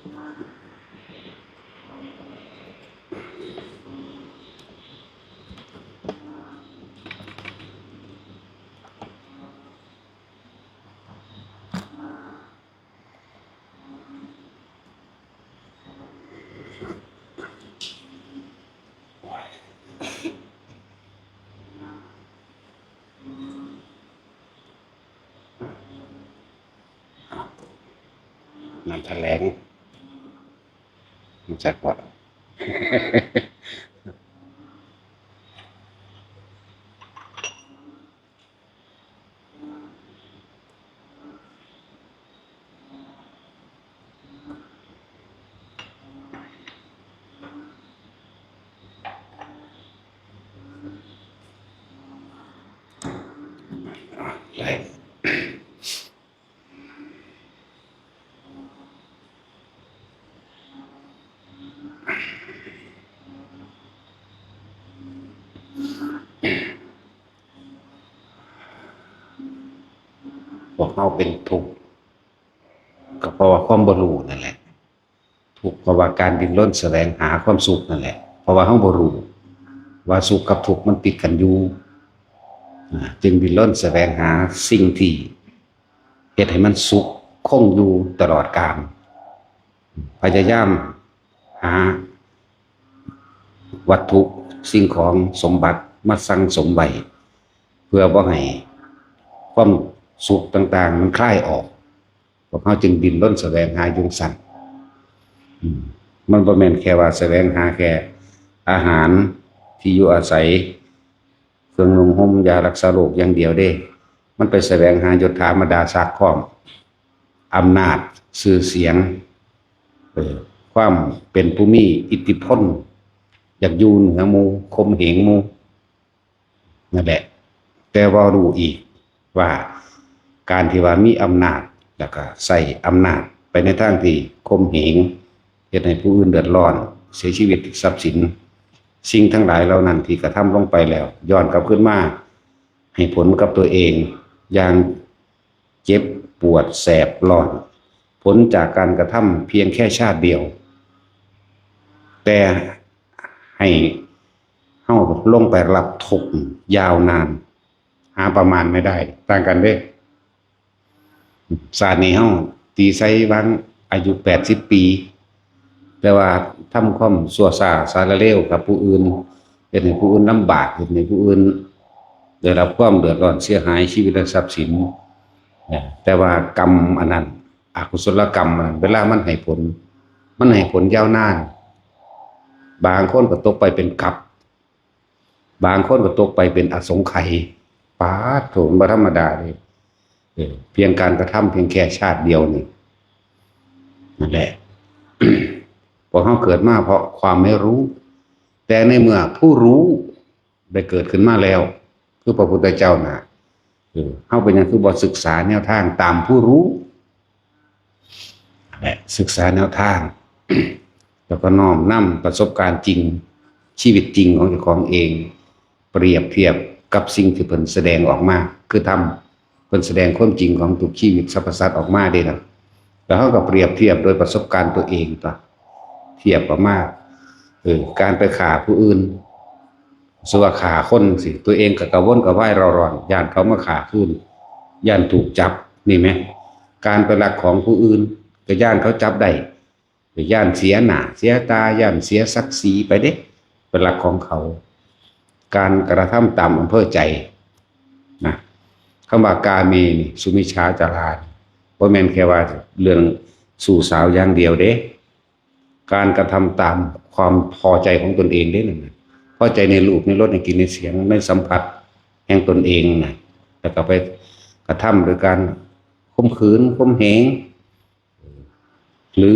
ນຳຖະແຫຼງ ຮູ້ຈັກບໍ່? ໄດ້. ພວກເຮົາເປັນທຸກ ກໍເພາະວ່າຄວາມບໍ່ຮູ້ນັ້ນແຫຼະ. ທຸກເພາະວ່າການດີ້ນລົນສະແຫວງຫາຄວາມສຸກນັ້ນແຫຼະ ເພາະວ່າເຮົາບໍ່ຮູ້ວ່າສຸກກັບທຸກມັນຕິດກັນຢູ່ ອາ ຈຶ່ງດີ້ນລົນສະແຫວງຫາສິ່ງທີ່ເຮັດໃຫ້ມັນສຸກຄົງຢູ່ຕະຫຼອດການ ພະຍາຍາມຫາວັດຖຸສິ່ງຂອງສົມບັດມາສັງສົມໄວ້ ເພື່ອບໍ່ໃຫ້ຄວາມສຸກຕ່າງໆມັນຄາຍອອກ. ພວກເຮົາຈຶ່ງດີ້ນລົນສະແຫວງຫາຢູ່ຊັ້ນ. ອືມ ມັນບໍ່ແມ່ນແຄ່ວ່າສະແຫວງຫາແຄ່ອາຫານ ທີ່ຢູ່ອາໄສ ເຄື່ອງນຸ່ງຫົ່ມ ຢາຮັກສາໂລກຢ່າງດຽວເດ້. ມັນໄປສະແຫວງຫາຍົດຖາບັນດາສັກພ້ອມ, ອຳນາດ, ຊື່ສຽງ, ເອີ ຄວາມເປັນຜູ້ມີອິດທິພົນ, ຢາກຢູ່ເໜືອໝູ່, ຂົ່ມເຫງໝູ່. ນັ້ນແຫຼະ ແຕ່ບໍ່ຮູ້ອີກວ່າການທີ່ວ່າມີອຳນາດ ແລ້ວກໍໃຊ້ອຳນາດໄປໃນທາງທີ່ຂົ່ມເຫງ ເຮັດໃຫ້ຜູ້ອື່ນເດືອດຮ້ອນ ເສຍຊີວິດ ຊັບສິນ ສິ່ງທັງຫຼາຍເຫຼົ່ານັ້ນທີ່ກະທຳລົງໄປແລ້ວ ຍ້ອນກັບຄືນມາໃຫ້ຜົນກັບຕົວເອງຢ່າງເຈັບປວດແສບຮ້ອນ ຜົນຈາກການກະທຳພຽງແຄ່ຊາດດຽວ ແຕ່ໃຫ້ ເຮົາລົງໄປຮັບທຸກຍາວນານ ຫາປະມານໄມ່ໄດ້ ຕ່າງກັນເດ້. ຊາດນີ້ເຮົາຕີໃສ່ຫວ່າງອາຍຸແປດສິບປີ ແຕ່ວ່າທຳຄວາມຊົ່ວຊ້າສາລະເລວກັບຜູ້ອື່ນ ເຮັດໃຫ້ຜູ້ອື່ນລຳບາກ ເຮັດໃຫ້ຜູ້ອື່ນໄດ້ຮັບຄວາມເດືອດຮ້ອນເສຍຫາຍຊີວິດ ແລະ ຊັບສິນ. ແຕ່ວ່າກຳອັນນັ້ນ ອະກຸສົລະກຳອັນນັ້ນ ເວລາມັນໃຫ້ຜົນ ມັນໃຫ້ຜົນຍາວນານ. ບາງຄົນກໍຕົກໄປເປັນກັບ ບາງຄົນກໍຕົກໄປເປັນອະສົງໄຂ. ປາດໂທ້ ມັນບໍ່ທຳມະດາເດ້. ເອີ ພຽງການກະທຳພຽງແຄ່ຊາດດຽວນີ້ ນັ້ນແຫຼະ ພວກເຮົາເກີດມາເພາະຄວາມໄມ່ຮູ້ ແຕ່ໃນເມື່ອຜູ້ຮູ້ໄດ້ເກີດຂຶ້ນມາແລ້ວ ຄືພະພຸດທະເຈົ້ານະ ເອີ ເຮົາເປັນຫຍັງຄືບໍ່ສຶກສາແນວທາງຕາມຜູ້ຮູ້ ແລະ ສຶກສາແນວທາງ ແລ້ວກໍນ້ອມນຳປະສົບການຈິງ ຊີວິດຈິງຂອງເຈົ້າຂອງເອງ ປຽບທຽບກັບສິ່ງທີ່ເພິ່ນສະແດງອອກມາ ຄືທຳ ເພິ່ນສະແດງຄວາມຈິງຂອງທຸກຊີວິດສັບພະສັດອອກມາເດ້ນະ ແລ້ວເຮົາກໍປຽບທຽບໂດຍປະສົບການຕົວເອງຕົວະ ທຽບອອກມາ ເອີ ການໄປຂ້າຜູ້ອື່ນ ສົມມຸດວ່າຂ້າຄົນຈັ່ງຊີ້ ຕົວເອງກໍກະວົນກະວາຍເຣົາຮ້ອນ ຢ້ານເຂົາມາຂ້າຄືນ ຢ້ານຖືກຈັບ ນີ້ແມະ ການໄປລັກຂອງຜູ້ອື່ນ ກໍຢ້ານເຂົາຈັບໄດ້ ຢ້ານເສຍໜ້າເສຍຕາ ຢ້ານເສຍສັກສີໄປເດ້ ໄປລັກຂອງເຂົາ ການກະທຳຕາມອຳເພີໃຈນະ ຄຳວ່າກາເມ ນີ້ ສຸມິດສາຈາລາ ນີ້ ບໍ່ແມ່ນແຄ່ວ່າເລື່ອງຊູ້ສາວຢ່າງດຽວເດ້ ການກະທຳຕາມຄວາມພໍໃຈຂອງຕົນເອງເດ້ນັ້ນນະ ພໍໃຈໃນຮູບ ໃນລົດ ໃນກິ່ນ ໃນສຽງ ໃນສຳຜັດແຫ່ງຕົນເອງນະ ແລ້ວກໍໄປກະທຳໂດຍການຂົ່ມຂືນ ຂົ່ມເຫງ ຫຼື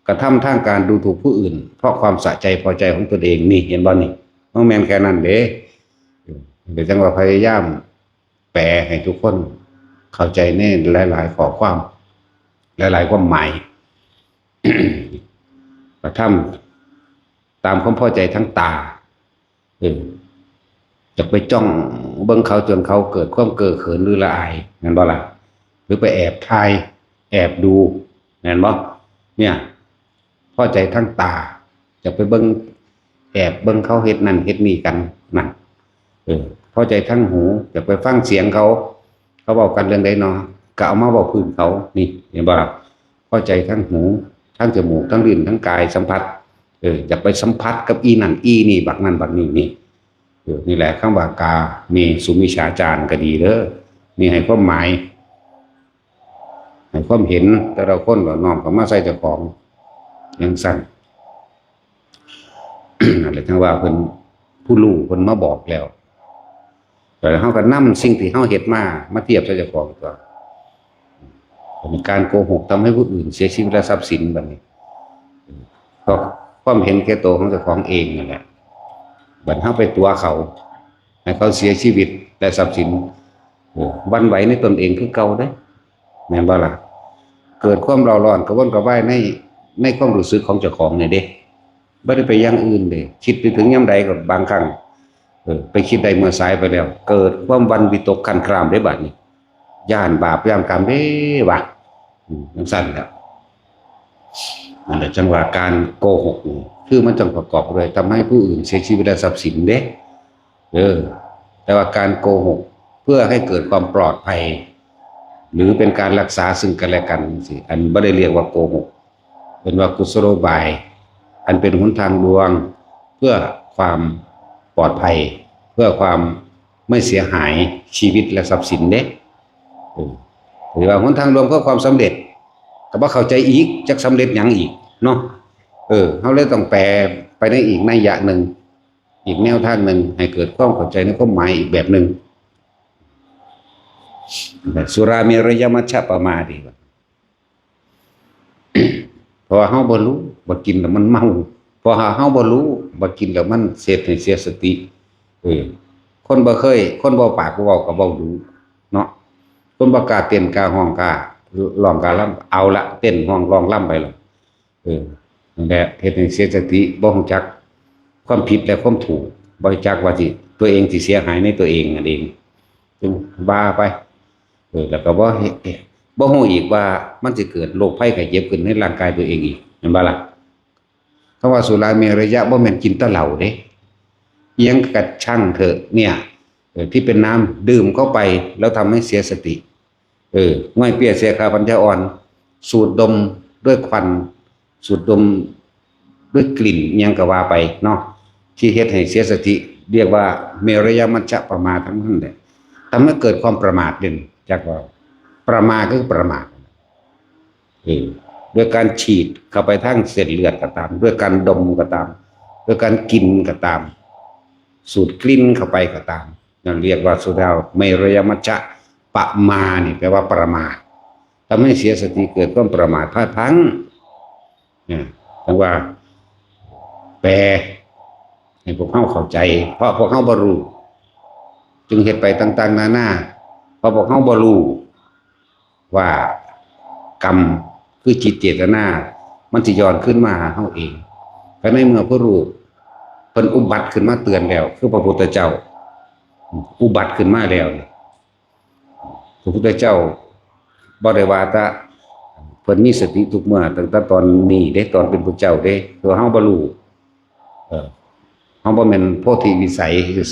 ກະທຳທາງການດູຖູກຜູ້ອື່ນ ເພາະຄວາມສະໃຈພໍໃຈຂອງຕົນເອງ ນີ້ ເຫັນບໍ່ນີ້? ບໍ່ແມ່ນແຄ່ນັ້ນເດ້ ເອີ ກໍຈັ່ງວ່າພະຍາຍາມ ແປໃຫ້ທຸກຄົນເຂົ້າໃຈໃນຫຼາຍໆຂໍ້ຄວາມ ຫຼາຍໆຄວາມໝາຍ ກະທຳຕາມຄວາມພໍໃຈທາງຕາ ເອີ ຢາກໄປຈ້ອງເບິ່ງເຂົາຈົນເຂົາເກີດຄວາມເກີເຂີນ ຫຼື ລະອາຍ ແມ່ນບໍ່ລະ? ຫຼື ໄປແອບຖ່າຍ ແອບດູ ແມ່ນບໍ່? ເນີ້ຍ ພໍໃຈທາງຕາ ຢາກໄປເບິ່ງ ແອບເບິ່ງເຂົາເຮັດນັ້ນເຮັດນີ້ກັນນັ້ນ ເອີ ພໍໃຈທາງຫູ ຢາກໄປຟັງສຽງເຂົາ ເຂົາເວົ້າກັນເລື່ອງໃດນໍ ກໍເອົາມາເວົ້າພື້ນເຂົາ ນີ້ ເຫັນບໍ່ລະ? ພໍໃຈທາງຫູ ທາງຈະມູກ ທາງລີ້ນ ທາງກາຍສຳຜັດ ເອີ ຢາກໄປສຳຜັດກັບອີນັ້ນອີນີ້ ບັກນັ້ນບັກນີ້ນີ້ ເອີ ນີ້ແຫຼະ ຄຳວ່າກາເມສຸມິດສາຈານກໍດີເດີ ນີ້ໃຫ້ຄວາມໝາຍ ໃຫ້ຄວາມເຫັນແຕ່ລະຄົນກໍນ້ອມເຂົ້າມາໃສ່ເຈົ້າຂອງ ຈັ່ງຊັ້ນ ນັ້ນແຫຼະ ຈັ່ງວ່າເພິ່ນ ຜູ້ຮູ້ເພິ່ນມາບອກແລ້ວ ແລ້ວເຮົາກໍນຳສິ່ງທີ່ເຮົາເຮັດມາ ມາທຽບໃສ່ເຈົ້າຂອງຕົວະ ເປັນການໂກຫົກທຳໃຫ້ຜູ້ອື່ນເສຍຊີວິດ ແລະ ຊັບສິນບັດນີ້ ເພາະຄວາມເຫັນແກ່ໂຕຂອງເຈົ້າຂອງເອງນັ້ນແຫຼະ ບັດເຮົາໄປຕົວະເຂົາ ໃຫ້ເຂົາເສຍຊີວິດ ແລະ ຊັບສິນ ເອີ ຫວັ່ນໄຫວໃນຕົນເອງຄືເກົ່າເດ້ ແມ່ນບໍ່ລະ? ເກີດຄວາມເລົ້າຮ້ອນກະວົນກະວາຍໃນ ໃນຄວາມຮູ້ສຶກຂອງເຈົ້າຂອງນີ້ເດ້ ບໍ່ໄດ້ໄປຢ່າງອື່ນເດ້ ຄິດໄປເຖິງຍາມໃດກໍບາງຄັ້ງ ເອີ ໄປຄິດໄດ້ເມື່ອສາຍໄປແລ້ວ ເກີດຄວາມຫວັ່ນວິຕົກຄັນຄຣາມເດ້ບາດນີ້ ຢ້ານບາບຢ້ານກຳເດ້ວະ ອືມ ຈັ່ງຊັ້ນແຫຼະ ນັ້ນແຫຼະ ຈັ່ງວ່າການໂກຫົກນີ້ ຄືມັນຕ້ອງປະກອບດ້ວຍ ທຳໃຫ້ຜູ້ອື່ນເສຍຊີວິດ ແລະ ຊັບສິນເດ້ ເອີ ແຕ່ວ່າການໂກຫົກເພື່ອໃຫ້ເກີດຄວາມປອດໄພ ຫຼື ເປັນການລັກສາຊຶ່ງກັນແລະກັນ ຈັ່ງຊີ້ ອັນບໍ່ໄດ້ລຽກວ່າໂກຫົກ ເອີ້ນວ່າກຸສະໂລບາຍ ອັນເປັນຫົນທາງລວງເພື່ອຄວາມປອດໄພ ເພື່ອຄວາມໄມ່ເສຍຫາຍຊີວິດ ແລະ ຊັບສິນເດ້ ເອີ ຫຼືວ່າຫົນທາງລວງເພື່ອຄວາມສຳເລັດ ກໍບໍ່ເຂົ້າໃຈອີກ ຈັກສຳເລັດຫຍັງອີກເນາະ ເອີ ເຮົາເລີຍຕ້ອງແປໄປໃນອີກໄນຍະໜຶ່ງ ອີກແນວທາງໜຶ່ງ ໃຫ້ເກີດຄວາມເຂົ້າໃຈໃນຄວາມໝາຍອີກແບບໜຶ່ງ ສຸລາເມລະຍະມັດຊະປະມາດີ ເພາະວ່າເຮົາບໍ່ຮູ້ວ່າກິນແລ້ວມັນເມົາ ເພາະວ່າເຮົາບໍ່ຮູ້ວ່າກິນແລ້ວມັນເຮັດໃຫ້ເສຍສະຕິ ເອີ ຄົນບໍ່ເຄີຍ ຄົນເວົ້າປາກບໍ່ເວົ້າກໍເວົ້າດູເນາະ ຄົນບໍ່ກ້າເຕັ້ນກ້າຮ້ອງກ້າຮ້ອງກ້າລຳ ເອົາລະ ເຕັ້ນຮ້ອງລຳໄປລະ ເອີ ນັ້ນແຫຼະ ເຮັດໃຫ້ເສຍສະຕິ ບໍ່ຮູ້ຈັກຄວາມຜິດ ແລະ ຄວາມຖືກ ບໍ່ຮູ້ຈັກວ່າຊິ ຕົວເອງຊິເສຍຫາຍໃນຕົວເອງນັ້ນເອງ ຈຶ່ງວ່າໄປ ເອີ ແລ້ວກໍບໍ່ເຮັດ ບໍ່ຮູ້ອີກວ່າມັນຊິເກີດໂລກໄພໄຂ້ເຈັບຂຶ້ນໃນຮ່າງກາຍຕົວເອງອີກ ແມ່ນບໍ່ລະ? ຄຳວ່າສຸລາເມລະຍະ ບໍ່ແມ່ນກິນແຕ່ເຫຼົ້າເດ້ ອີ່ຫຍັງກະຊ່າງເຖາະ ເບຍ ເອີ ທີ່ເປັນນ້ຳ ດື່ມເຂົ້າໄປແລ້ວທຳໃຫ້ເສຍສະຕິ ເອີ ງ່ອຍເປ້ຍເສຍຂາປັນຍາອ່ອນ ສູດດົມດ້ວຍຄວັນ ສູດດົມດ້ວຍກິ່ນ ອີ່ຫຍັງກໍວ່າໄປເນາະ ທີ່ເຮັດໃຫ້ເສຍສະຕິ ຮຽກວ່າເມລະຍະມັດຊະປະມາທັງນັ້ນແຫຼະ ທຳໃຫ້ເກີດຄວາມປະໝາດເດັ່ນ ຈັກວ່າປະມາຄືປະໝາດ ເອີ ດ້ວຍການສີດເຂົ້າໄປທາງເສັ້ນເລືອດກໍຕາມ ດ້ວຍການດົມກໍຕາມ ດ້ວຍການກິນກໍຕາມ ສູດກິ່ນເຂົ້າໄປກໍຕາມ ນັ້ນຮຽກວ່າສຸລາເມລະຍະມັດຊະປະມານີ້ ແປວ່າປະໝາດ ທຳໃຫ້ເສຍສະຕິ ເກີດຄວາມປະໝາດພາດພລັ້ງ ນະ ຈັ່ງວ່າແປໃຫ້ພວກເຮົາເຂົ້າໃຈ ເພາະພວກເຮົາບໍ່ຮູ້ ຈຶ່ງເຮັດໄປຕ່າງໆນານາ ເພາະພວກເຮົາບໍ່ຮູ້ວ່າກຳ ຄືຈິດເຈດຕະນາ ມັນຊິຍ້ອນຄືນມາຫາເຮົາເອງ ກໍໃນເມື່ອຜູ້ຮູ້ເພິ່ນອຸບັດຂຶ້ນມາເຕືອນແລ້ວ ຄືພະພຸດທະເຈົ້າອຸບັດຂຶ້ນມາແລ້ວນີ້ ພະພຸດທະເຈົ້າບໍ່ໄດ້ວ່າແຕ່ເພິ່ນມີສະຕິທຸກເມື່ອ ຕັ້ງແຕ່ຕອນນີ້ເດ້ ຕອນເປັນພະເຈົ້າເດ້ ແຕ່ວ່າເຮົາບໍ່ຮູ້ ເອີ ເຮົາບໍ່ແມ່ນໂພທິວິໄສ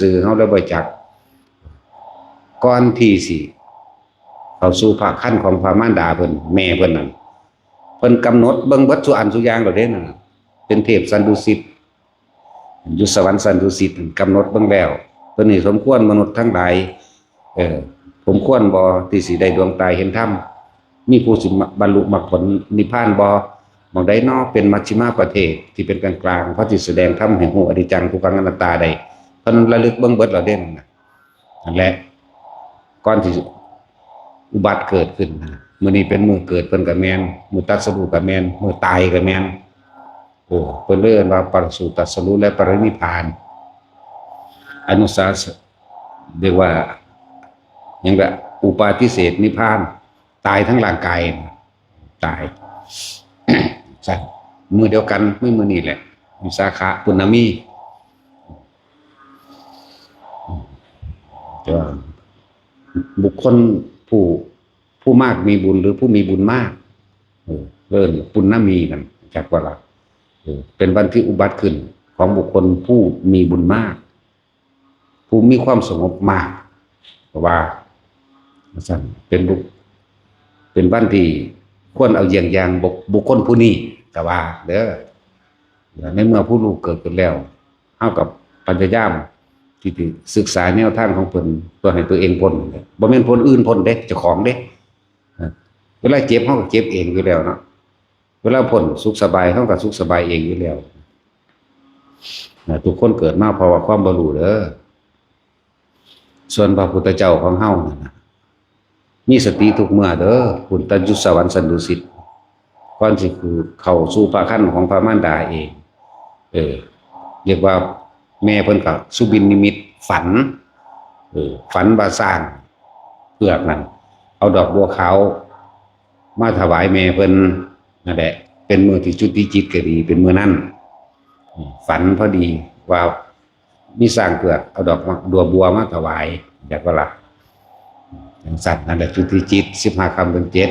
ຊື່ໆ ເຮົາເລີຍບໍ່ຈັກ ກ່ອນທີ່ຊິເຂົ້າສູ່ພະຄັນຂອງພະມານດາເພິ່ນ ແມ່ເພິ່ນນັ້ນ ເພິ່ນກຳນົດເບິ່ງເບິດສູ່ອັນສູ່ຢ່າງແລ້ວເດ້ນັ້ນ ເປັນເທບສັນດຸສິດ ຢູ່ສະຫວັນສັນດຸສິດ ກຳນົດເບິ່ງແລ້ວ ຕົວນີ້ສົມຄວນມະນຸດທັງຫຼາຍ ເອີ ສົມຄວນບໍ່ທີ່ຊິໄດ້ດວງຕາເຫັນທຳ? ມີຜູ້ຊິບັນລຸມັກຜົນນິບພານບໍ່? ໝ່ອງໃດນໍເປັນມັດຊິມາປະເທດທີ່ເປັນກາງໆ ພໍທີ່ສະແດງທຳໃຫ້ຮູ້ອະນິດຈັງ ທຸກຂັງ ອະນັດຕາໄດ້? ເພິ່ນລະລຶກເບິ່ງເບິດແລ້ວເດ້ນັ້ນນະ ນັ້ນແຫຼະ ກ່ອນທີ່ອຸບັດເກີດຂຶ້ນນະ ມື້ນີ້ເປັນມື້ເກີດເພິ່ນກໍແມ່ນ ມື້ຕັດສະຮູ້ກໍແມ່ນ ມື້ຕາຍກໍແມ່ນ ໂອ້ ເພິ່ນເອີ້ນວ່າປະສູດຕັດສະຮູ້ ແລະ ປະລິນິບພານ ອະນຸສາ ເອີ້ນວ່າຫຍັງລະ ອຸປາທິເສດນິບພານ ຕາຍທັງຮ່າງກາຍ ຕາຍ ຊັ້ນ ມື້ດຽວກັນ ມື້ ມື້ນີ້ແຫຼະ ວິສາຂະ ປຸນນະມີ ແຕ່ວ່າບຸກຄົນຜູ້ ຜູ້ມາກມີບຸນ ຫຼື ຜູ້ມີບຸນມາກ ເອີ ເອີ້ນປຸນນະມີນັ້ນ ຈັກວ່າລະ ເປັນວັນທີ່ອຸບັດຂຶ້ນຂອງບຸກຄົນຜູ້ມີບຸນມາກ, ຜູ້ມີຄວາມສະຫງົບມາກ, ເພາະວ່າ ວ່າຊັ້ນ ເປັນບຸກ ເປັນວັນທີ່ຄວນເອົາຢ້ຽງຢ່າງບຸກ ບຸກຄົນຜູ້ນີ້ ກະວ່າເດີ. ໃນເມື່ອຜູ້ລູກເກີດຂຶ້ນແລ້ວ ເຮົາກໍພະຍາຍາມທີ່ຈະສຶກສາແນວທາງຂອງເພິ່ນ ເພື່ອໃຫ້ຕົວເອງພົ້ນ. ບໍ່ແມ່ນຜູ້ອື່ນພົ້ນເດ້, ເຈົ້າຂອງເດ້. ເວລາເຈັບ ເຮົາກໍເຈັບເອງຢູ່ແລ້ວເນາະ, ເວລາພົ້ນສຸກສະບາຍ ເຮົາກໍສຸກສະບາຍເອງຢູ່ແລ້ວ. ນະ ທຸກຄົນເກີດມາເພາະວ່າຄວາມບໍ່ຮູ້ເດີ. ສ່ວນພະພຸດທະເຈົ້າຂອງເຮົານັ້ນນະ ມີສະຕິທຸກເມື່ອເດີ, ພຸ້ນ ຕະຢຸດສະຫວັນສັນດຸສິດ ກ່ອນຊິເຂົ້າສູ່ພະຄັນຂອງພະມານດາເອງ. ເອີ ຮຽກວ່າແມ່ເພິ່ນກໍສຸບິນນິມິດ ຝັນ, ເອີ ຝັນວ່າຊ້າງເຜືອກນັ້ນ ເອົາດອກບົວຂາວມາຖວາຍແມ່ເພິ່ນ. ນັ້ນແຫຼະ ເປັນມື້ທີ່ຈຸຕິຈິດກໍດີ ເປັນມື້ນັ້ນ. ອືມ ຝັນພໍດີວ່າມີຊ້າງເຜືອກເອົາດອກ ດອກບົວມາຖວາຍ ຈັກວ່າລະ ຈັ່ງຊັ້ນ. ນັ້ນແຫຼະ ຈຸຕິຈິດ ສິບຫ້າຄ່ຳເດືອນເຈັດ.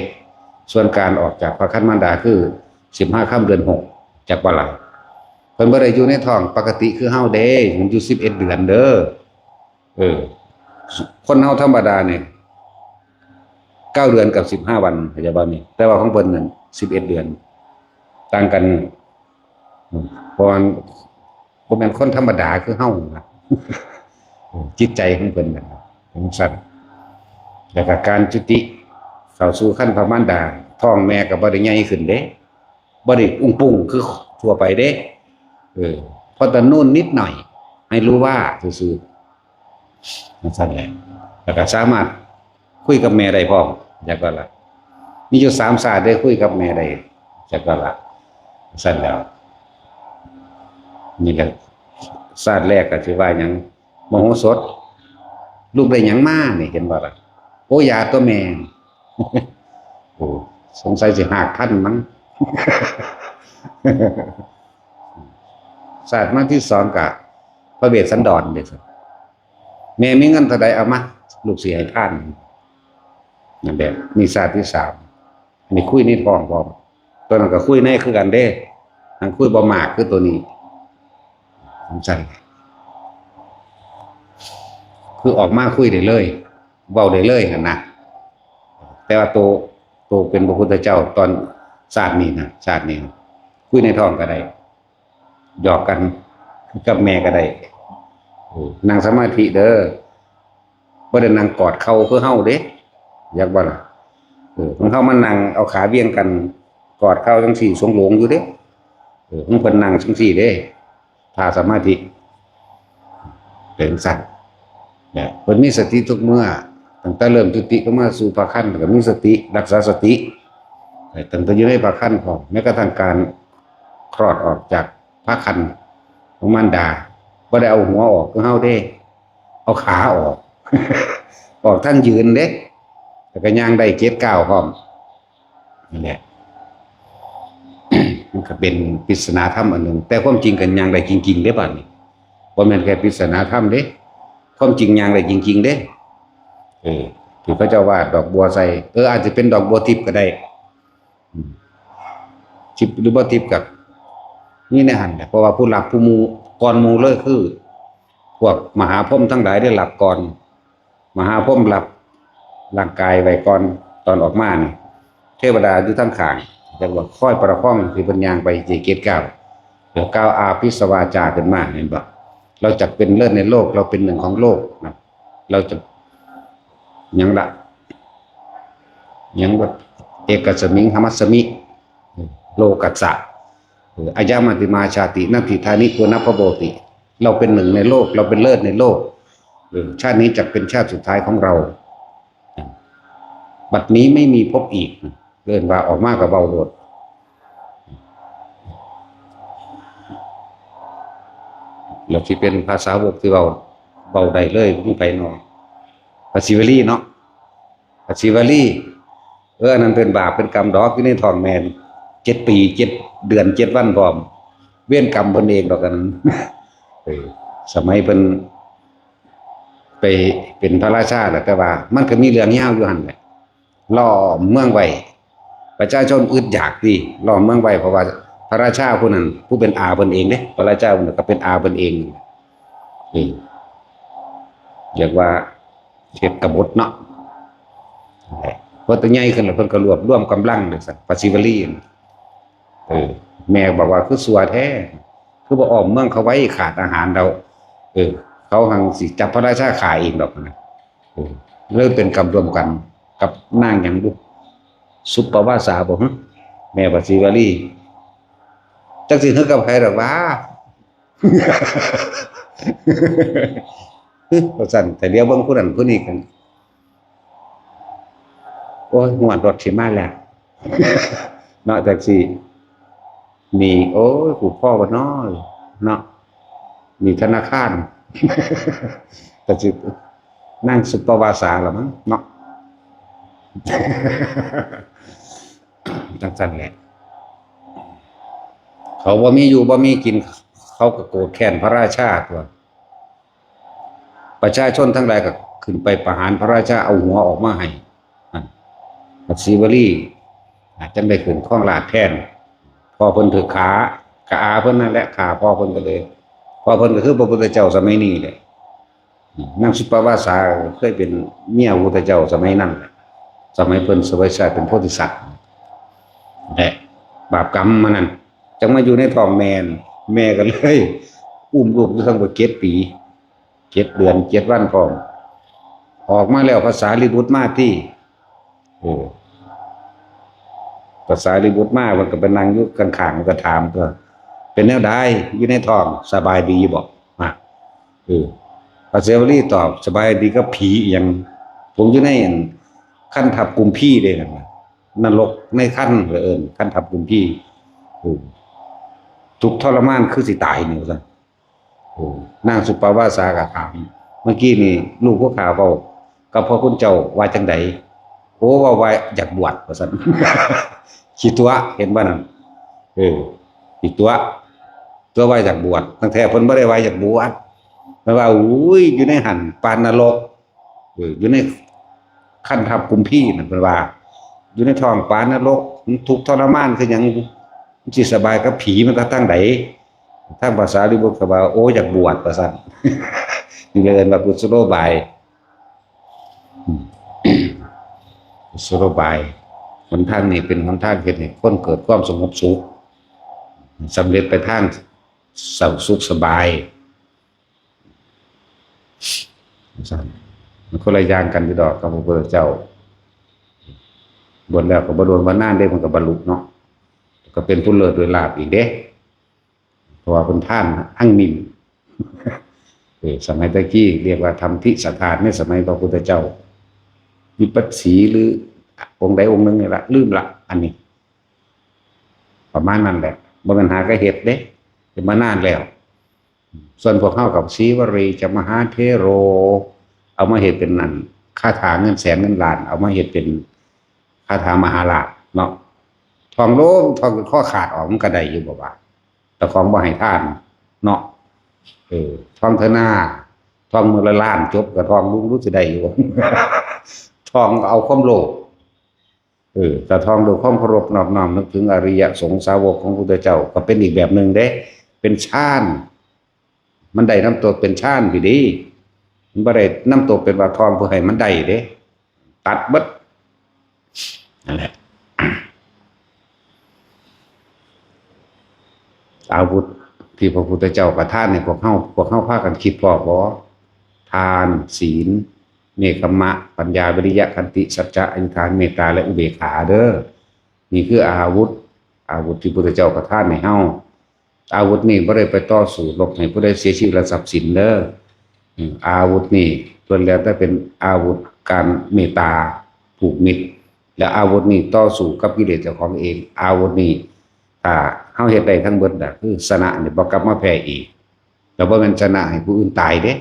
ສ່ວນການອອກຈາກພະຄັນມານດາຄື ສິບຫ້າຄ່ຳເດືອນຫົກ ຈັກວ່າລະ. ເພິ່ນບໍ່ໄດ້ຢູ່ໃນທ້ອງປະກະຕິຄືເຮົາເດ້, ມັນຢູ່ສິບເອັດເດືອນເດີ. ເອີ ຄົນເຮົາທຳມະດານີ້ ເກົ້າເດືອນກັບສິບຫ້າວັນ ເຂົ້າໃຈບໍ່ນີ້? ແຕ່ວ່າຂອງເພິ່ນນັ້ນສິບເອັດເດືອນ ຕ່າງກັນ. ເພາະວ່າບໍ່ແມ່ນຄົນທຳມະດາຄືເຮົານະ, ຈິດໃຈຂອງເພິ່ນນະ ຈັ່ງຊັ້ນ. ແລ້ວກໍການຈຸຕິເຂົ້າສູ່ຄັນພະມານດາ, ທ້ອງແມ່ກໍບໍ່ໄດ້ໃຫຍ່ຂຶ້ນເດ້, ບໍ່ໄດ້ອຸ້ງປຸ້ງຄືທົ່ວໄປເດ້. ເອີ ພໍຕະນູນນິດໜ້ອຍ ໃຫ້ຮູ້ວ່າຊື່ໆ ຈັ່ງຊັ້ນແຫຼະ. ແລ້ວກໍສາມາດຄຸຍກັບແມ່ໄດ້ພ້ອມ ຈັກວ່າລະ. ມີຢູ່ສາມຊາດເດ້ ຄຸຍກັບແມ່ໄດ້ ຈັກວ່າລະ. ຊັ້ນແລ້ວ ນີ້ແຫຼະ ຊາດແລກກໍຊິວ່າຫຍັງ ມະໂຫສົດ ລູກໄດ້ຫຍັງມານີ້ ເຫັນບໍ່ລະ? ໂອ້ ຢາຕົວແມ່. ໂອ້ ສົງໄສຊິຮາກພັນມັງ. ຊາດມາທີສອງກະພະເວດສັນດອນເດ້. ແມ່ມີເງິນເທົ່າໃດເອົາມາ ລູກຊິໃຫ້ທານ. ນັ້ນແຫຼະ ນີ້ຊາດທີສາມ. ອັນນີ້ຄຸຍໃນທ້ອງພ້ອມ, ຕົວນັ້ນກໍຄຸຍໃນຄືກັນເດ້, ຫັ້ນຄຸຍບໍ່ມາກຄືຕົວນີ້. ຈັ່ງຊັ້ນ ຄືອອກມາຄຸຍໄດ້ເລີຍ ເວົ້າໄດ້ເລີຍຫັ້ນນະ. ແຕ່ວ່າໂຕ ໂຕເປັນພະພຸດທະເຈົ້າຕອນຊາດນີ້ນະ, ຊາດນີ້ນະ ຄຸຍໃນທ້ອງກໍໄດ້, ຫຍອກກັນກັບແມ່ກໍໄດ້. ເອີ ນັ່ງສະມາທິເດີ, ບໍ່ໄດ້ນັ່ງກອດເຂົ່າຄືເຮົາເດ້, ຢາກບໍ່ລະ? ເອີ ຂອງເຮົາມານັ່ງເອົາຂາວຽງກັນ ກອດເຂົ່າຈັ່ງຊີ້ ສົງໂຫຼງຢູ່ເດ້. ເອີ ຂອງເພິ່ນນັ່ງຈັ່ງຊີ້ເດ້. ທ່າສະມາທິ ເປັນຊັ້ນນະ. ເພິ່ນມີສະຕິທຸກເມື່ອ, ຕັ້ງແຕ່ເລີ່ມຈຸຕິລົງມາສູ່ພະຄັນ ກໍມີສະຕິ, ຮັກສາສະຕິ ຕັ້ງແຕ່ຢູ່ໃນພະຄັນພ້ອມ, ແມ້ກະທັ້ງການຄລອດອອກຈາກພະຄັນຂອງມານດາ, ບໍ່ໄດ້ເອົາຫົວອອກຄືເຮົາເດ້, ເອົາຂາອອກ, ອອກທັງຢືນເດ້, ແລ້ວກໍຍ່າງໄດ້ເຈັດກ້າວພ້ອມ. ນັ້ນແຫຼະ ມັນກໍເປັນປິດສະໜາທຳອັນໜຶ່ງ, ແຕ່ຄວາມຈິງກໍຍ່າງໄດ້ຈິງໆເດ້ບາດນີ້, ບໍ່ແມ່ນແຄ່ປິດສະໜາທຳເດ້, ຄວາມຈິງຍ່າງໄດ້ຈິງໆເດ້. ເອີ ທີ່ເຂົາເຈົ້າວາດດອກບົວໃສ່, ເອີ ອາດຈະເປັນດອກບົວທິບກໍໄດ້, ອືມ ທິບຫຼືບໍ່ທິບກໍມີໃນຫັ້ນແຫຼະ, ເພາະວ່າຜູ້ຮັບຜູ້ໝູ່ ກ່ອນໝູ່ເລີຍຄືພວກມະຫາພົມທັງຫຼາຍໄດ້ຮັບກ່ອນ. ມະຫາພົມຮັບຮ່າງກາຍໄວ້ກ່ອນ, ຕອນອອກມານີ້ ເທວະດາຢູ່ທາງຂ້າງ ຈັກວ່າຄອຍປະຄອງ ທີ່ເພິ່ນຍ່າງໄປເຈັດກ້າວ, ແລ້ວກ່າວອາພິສວາຈາຂຶ້ນມາ, ເຫັນບໍ່? ເຮົາຈັກເປັນເລີດໃນໂລກ, ເຮົາເປັນໜຶ່ງຂອງໂລກນະ, ເຮົາຈະ ຫຍັງລະ ຫຍັງລະ ເອກະສະມິງ ຫະມັດສະມິ ໂລກັດສະ ອາຍະມະຕິມາ ຊາຕິ ນັດຖິດຖານິ ປຸນນະພະໂວຕິ. ເຮົາເປັນໜຶ່ງໃນໂລກ, ເຮົາເປັນເລີດໃນໂລກ, ເອີ ຊາດນີ້ຈັກເປັນຊາດສຸດທ້າຍຂອງເຮົາ, ບັດນີ້ໄມ່ມີພົບອີກ. ເອີ້ນວ່າອອກມາກໍເວົ້າໂລດ, ແລ້ວຊິເປັນພາສາວົກທີ່ເວົ້າ, ເວົ້າໄດ້ເລີຍ ມີໃຜເນາະ? ພະສີວະລີເນາະ, ພະສີວະລີ. ເອີ ອັນນັ້ນເປັນບາບເປັນກຳດອກ, ຢູ່ໃນທ້ອງແມ່ເຈັດປີ ເຈັດເດືອນ ເຈັດວັນພ້ອມ, ເວນກຳເພິ່ນເອງດອກອັນນັ້ນ. ເອີ ສະໄໝເພິ່ນໄປເປັນພະລາຊາແຫຼະ, ແຕ່ວ່າມັນກໍມີເລື່ອງຍາວຢູ່ຫັ້ນແຫຼະ, ລ້ອມເມືອງໄວ້, ປະຊາຊົນອຶດຢາກຕິ, ລ້ອມເມືອງໄວ້ ເພາະວ່າພ ະລາຊາຜູ້ນັ້ນ ຜູ້ເປັນອາເພິ່ນເອງເດ້ ພະລາຊາຜູ້ນັ້ນກໍເປັນອາເພິ່ນເອງ. ເອີ ຮຽກວ່າເຮັດກະບົດເນາະ. ເພິ່ນໂຕໃຫຍ່ຂຶ້ນແລ້ວ ເພິ່ນກໍລວບລວມກຳລັງຈັ່ງຊັ້ນ ພະສີວະລີ. ເອີ ແມ່ບອກວ່າ ຄືຊົ່ວແທ້ ຄືບໍ່ອ້ອມເມືອງເຂົາໄວ້ ຂາດອາຫານແລ້ວ. ເອີ ເຂົາຫັ້ນຊິຈັບພະລາຊາຂ້າເອງດອກນະ. ເອີ ເລີຍເປັນກຳລວມກັນກັບນາງຫຍັງບຸ ສຸປະວາສາບໍ ຫຶ ແມ່ພະສີວະລີ. ຈັກຊິເຮັດກັບໃຜດອກຫວາ ວ່າຊັ້ນ. ແຕ່ຫຼຽວເບິ່ງຜູ້ນັ້ນຜູ້ນີ້ກັນ ໂອ້ຍ ງວດລົດຊິມາແລ້ວ ເນາະ ແທັກຊີ ໜີ້ ໂອ້ຍ ກູພໍ້ບໍ່ນໍເນາະ ໜີ້ທະນາຄານ ກໍຊິນາງສຸປະວາສາລະມັ້ງເນາະ. ຈັ່ງຊັ້ນແຫຼະ ເຂົາບໍ່ມີຢູ່ບໍ່ມີກິນ ເຂົາກໍໂກດແຄ້ນພະລາຊາຕົວະ. ປະຊາຊົນທັງຫຼາຍກໍຂຶ້ນໄປປະຫານພະລາຊາ ເອົາຫົວອອກມາໃຫ້ ນັ້ນ ພະສີວະລີ ອາດຈັ່ງໄດ້ຂຶ້ນຄອງລາດແທນ. ພໍ່ເພິ່ນຖືກຂ້າ ກະອາເພິ່ນນັ້ນແຫຼະຂ້າພໍ່ເພິ່ນ ກໍເລີຍ ພໍ່ເພິ່ນກໍຄືພະພຸດທະເຈົ້າສະໄໝນີ້ແຫຼະ. ນາງສຸປະວາສາເຄີຍເປັນເມຍພະພຸດທະເຈົ້າສະໄໝນັ້ນແຫຼະ ສະໄໝເພິ່ນສະເຫວີຍຊາດເປັນໂພທິສັດ ແລະ ບາບກຳມານັ້ນ ຈັ່ງມາຢູ່ໃນທ້ອງແມ່ ແມ່ກໍເລີຍອຸ້ມລູກຢູ່ທັງໝົດເຈັດປີ ເຈັດເດືອນເຈັດວັນພ້ອມ. ອອກມາແລ້ວພະສາລີບຸດມາຕິ ເອີ ພະສາລີບຸດມາ ເພິ່ນກໍໄປນັ່ງຢູ່ຂ້າງໆ ເພິ່ນກໍຖາມຕົວະ ເປັນແນວໃດ ຢູ່ໃນທ້ອງສະບາຍດີບໍ່? ອາ ເອີ ພະເສວະລີຕອບ ສະບາຍດີກັບຜີອີ່ຫຍັງ ຜົມຢູ່ໃນອັນຄັນທັບກຸມພີເດ້ ນະ ນະລົກໃນຄັນ ເອີ້ນຄັນທັບກຸມພີ ເອີ ທຸກທໍລະມານຄືຊິຕາຍນີ້ ວ່າຊັ້ນ. ໂອ້ ນາງສຸປະວາສາກໍຖາມ ເມື່ອກີ້ນີ້ລູກພວກຂ້າເວົ້າກັບພະຄຸນເຈົ້າວ່າຈັ່ງໃດ? ໂອ້ ເວົ້າວ່າຢາກບວດ ວ່າຊັ້ນ. ຂີ້ຕົວະ ເຫັນບໍ່ນັ້ນ? ເອີ ຂີ້ຕົວະ ຕົວະວ່າຢາກບວດ ທັງແທ້ເພິ່ນບໍ່ໄດ້ວ່າຢາກບວດ ເພິ່ນວ່າ ໂອ້ຍ ຢູ່ໃນຫັ້ນປານນະລົກ ເອີ ຢູ່ໃນຄັນທັບກຸມພີນັ້ນ ເພິ່ນວ່າ ຢູ່ໃນທ້ອງປານນະລົກ ມັນທຸກທໍລະມານຄືຫຍັງ ມັນຊິສະບາຍກັບຜີມາແຕ່ທາງໃດ? ທາງພະສາລີບຸດກໍວ່າ ໂອ້ ຢາກບວດ ວ່າຊັ້ນ. ນີ້ກໍເອີ້ນວ່າກຸສະໂລບາຍ ອືມ ກຸສະໂລບາຍ ຫົນທາງນີ້ເປັນຫົນທາງເຮັດໃຫ້ຄົນເກີດຄວາມສະຫງົບສຸກ ສຳເລັດໄປທາງສະ ສຸກສະບາຍ ຈັ່ງຊັ້ນ ມັນຄົນລະຢ່າງກັນຢູ່ດອກກັບພະພຸດທະເຈົ້າ. ບວດແລ້ວກໍບໍ່ດົນບໍ່ນານເດ້ ເພິ່ນກໍບັນລຸເນາະ ກໍເປັນຜູ້ເລີດດ້ວຍລາບອີກເດ້ ເພາະວ່າເພິ່ນທານອັງມິນ ເອີ ສະໄໝແຕ່ກີ້ລຽກວ່າທຳທິສະທານ ໃນສະໄໝພະພຸດທະເຈົ້າ ວິປັດສີ ຫຼື ອົງໃດອົງໜຶ່ງນີ້ລະ ລືມລະ ອັນນີ້ ປະມານນັ້ນແຫຼະ ບໍ່ແມ່ນຫາກະເຮັດເດ້ ເຮັດມານານແລ້ວ. ສ່ວນພວກເຮົາກັບ ສີວະລີຈະມະຫາເທໂຣ ເອົາມາເຮັດເປັນອັນຄາຖາເງິນແສນເງິນລ້ານ ເອົາມາເຮັດເປັນຄາຖາມະຫາລາດເນາະ ທ່ອງໂລມ ທ່ອງຈົນຄໍຂາດອອກ ມັນກະໄດ້ຢູ່ບໍ່ວະ? ເຈົ້າຂອງບໍ່ໃຫ້ທານເນາະ ເອີ ທ່ອງເທື່ອໜ້າ ທ່ອງມື້ລະລ້ານຈົບ ກະທ່ອງລຸງ ຮູ້ຊິໄດ້ຢູ່ບໍ່? ທ່ອງເອົາຄວາມໂລບ ເອີ ກະທ່ອງດ້ວຍຄວາມເຄົາລົບນອບນ້ອມນຶກເຖິງອະລິຍະສົງສາວົກຂອງພະພຸດທະເຈົ້າ ກໍເປັນອີກແບບໜຶ່ງເດ້ ເປັນຊານ ມັນໄດ້ນຳຕົວເປັນຊານຢູ່ເດ້ ມັນບໍ່ໄດ້ນຳຕົວເປັນວ່າທ່ອງເພື່ອໃຫ້ມັນໄດ້ເດ້ ຕັດເບິດ ນັ້ນແຫຼະ. ອາວຸດທີ່ພະພຸດທະເຈົ້າປະທານໃຫ້ພວກເຮົາ ພວກເຮົາພາກັນຄິດພໍ້ບໍ່? ທານ, ສີນ, ເນກຂະມະ, ປັນຍາ, ວິລິຍະ, ຂັນຕິ, ສັດຈະ, ອະທິຖານ, ເມດຕາ ແລະ ອຸເບກຂາເດີ້. ນີ້ຄືອາວຸດ, ອາວຸດທີ່ພຸດທະເຈົ້າປະທານໃຫ້ເຮົາ. ອາວຸດນີ້ບໍ່ໄດ້ໄປຕໍ່ສູ້ລົບໃຫ້ຜູ້ໃດເສຍຊີວິດ ແລະ ຊັບສິນເດີ້. ອາວຸດນີ້ລ້ວນແລ້ວແຕ່ເປັນອາວຸດການເມດຕາຜູກມິດ ແລະ ອາວຸດນີ້ຕໍ່ສູ້ກັບກິເລດເຈົ້າຂອງເອງ. ອາວຸດນີ້ ຖ້າເຮົາເຮັດໄດ້ທັງເບິດນະ ຄືຊະນະນີ້ ບໍ່ກັບມາແພ້ອີກ. ແລ້ວບໍ່ແມ່ນຊະນະໃຫ້ຜູ້ອື່ນຕາຍເດ້.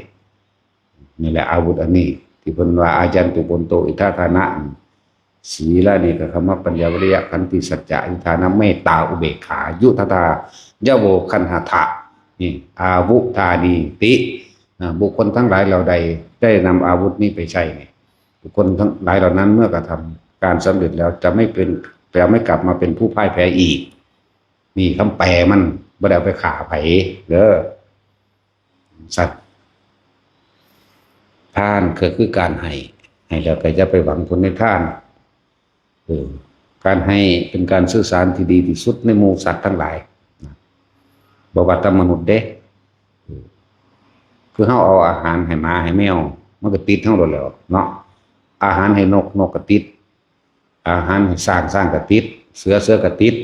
ນີ້ແຫຼະອາວຸດອັນນີ້ ທີ່ເພິ່ນວ່າ ອາຍັນຕຸ ໂອນໂຕ ອິດຖະຖານະ ສີລະ ເນກຂະມະ ປັນຍາ ວິລິຍະ ຂັນຕິ ສັດຈະ ອະທິຖານະ ເມດຕາ ອຸເບກຂາ ຍຸດທະທາ ຍະໂວ ຄັນຫະທະ ນີ້ ອາວຸທານີຕິ. ອ່າ ບຸກຄົນທັງຫຼາຍເຫຼົ່າໃດໄດ້ນຳອາວຸດນີ້ໄປໃຊ້ນີ້ ບຸກຄົນທັງຫຼາຍເຫຼົ່ານັ້ນເມື່ອກະທຳການສຳເລັດແລ້ວ ຈະໄມ່ເປັນ ຈະໄມ່ກັບມາເປັນຜູ້ພ່າຍແພ້ອີກ. ນີ້ຄຳແປມັນ ບໍ່ໄດ້ເອົາໄປຂ້າໃຜເດີ. ສັດ ທານກໍຄືການໃຫ້ ໃຫ້ແລ້ວກໍຢ່າໄປຫວັງຜົນໃນທານ. ເອີ ການໃຫ້ເປັນການສື່ສານທີ່ດີທີ່ສຸດໃນໝູ່ສັດທັງຫຼາຍນະ ບໍ່ວ່າແຕ່ມະນຸດເດ້. ເອີ ຄືເຮົາເອົາອາຫານໃຫ້ໝາໃຫ້ແມວ ມັນກໍຕິດເຮົາໂລດແລ້ວເນາະ. ອາຫານໃຫ້ນົກ ນົກກໍຕິດ. ອາຫານໃຫ້ຊ້າງ ຊ້າງກໍຕິດ. ເສືອ ເສືອກໍຕິດ.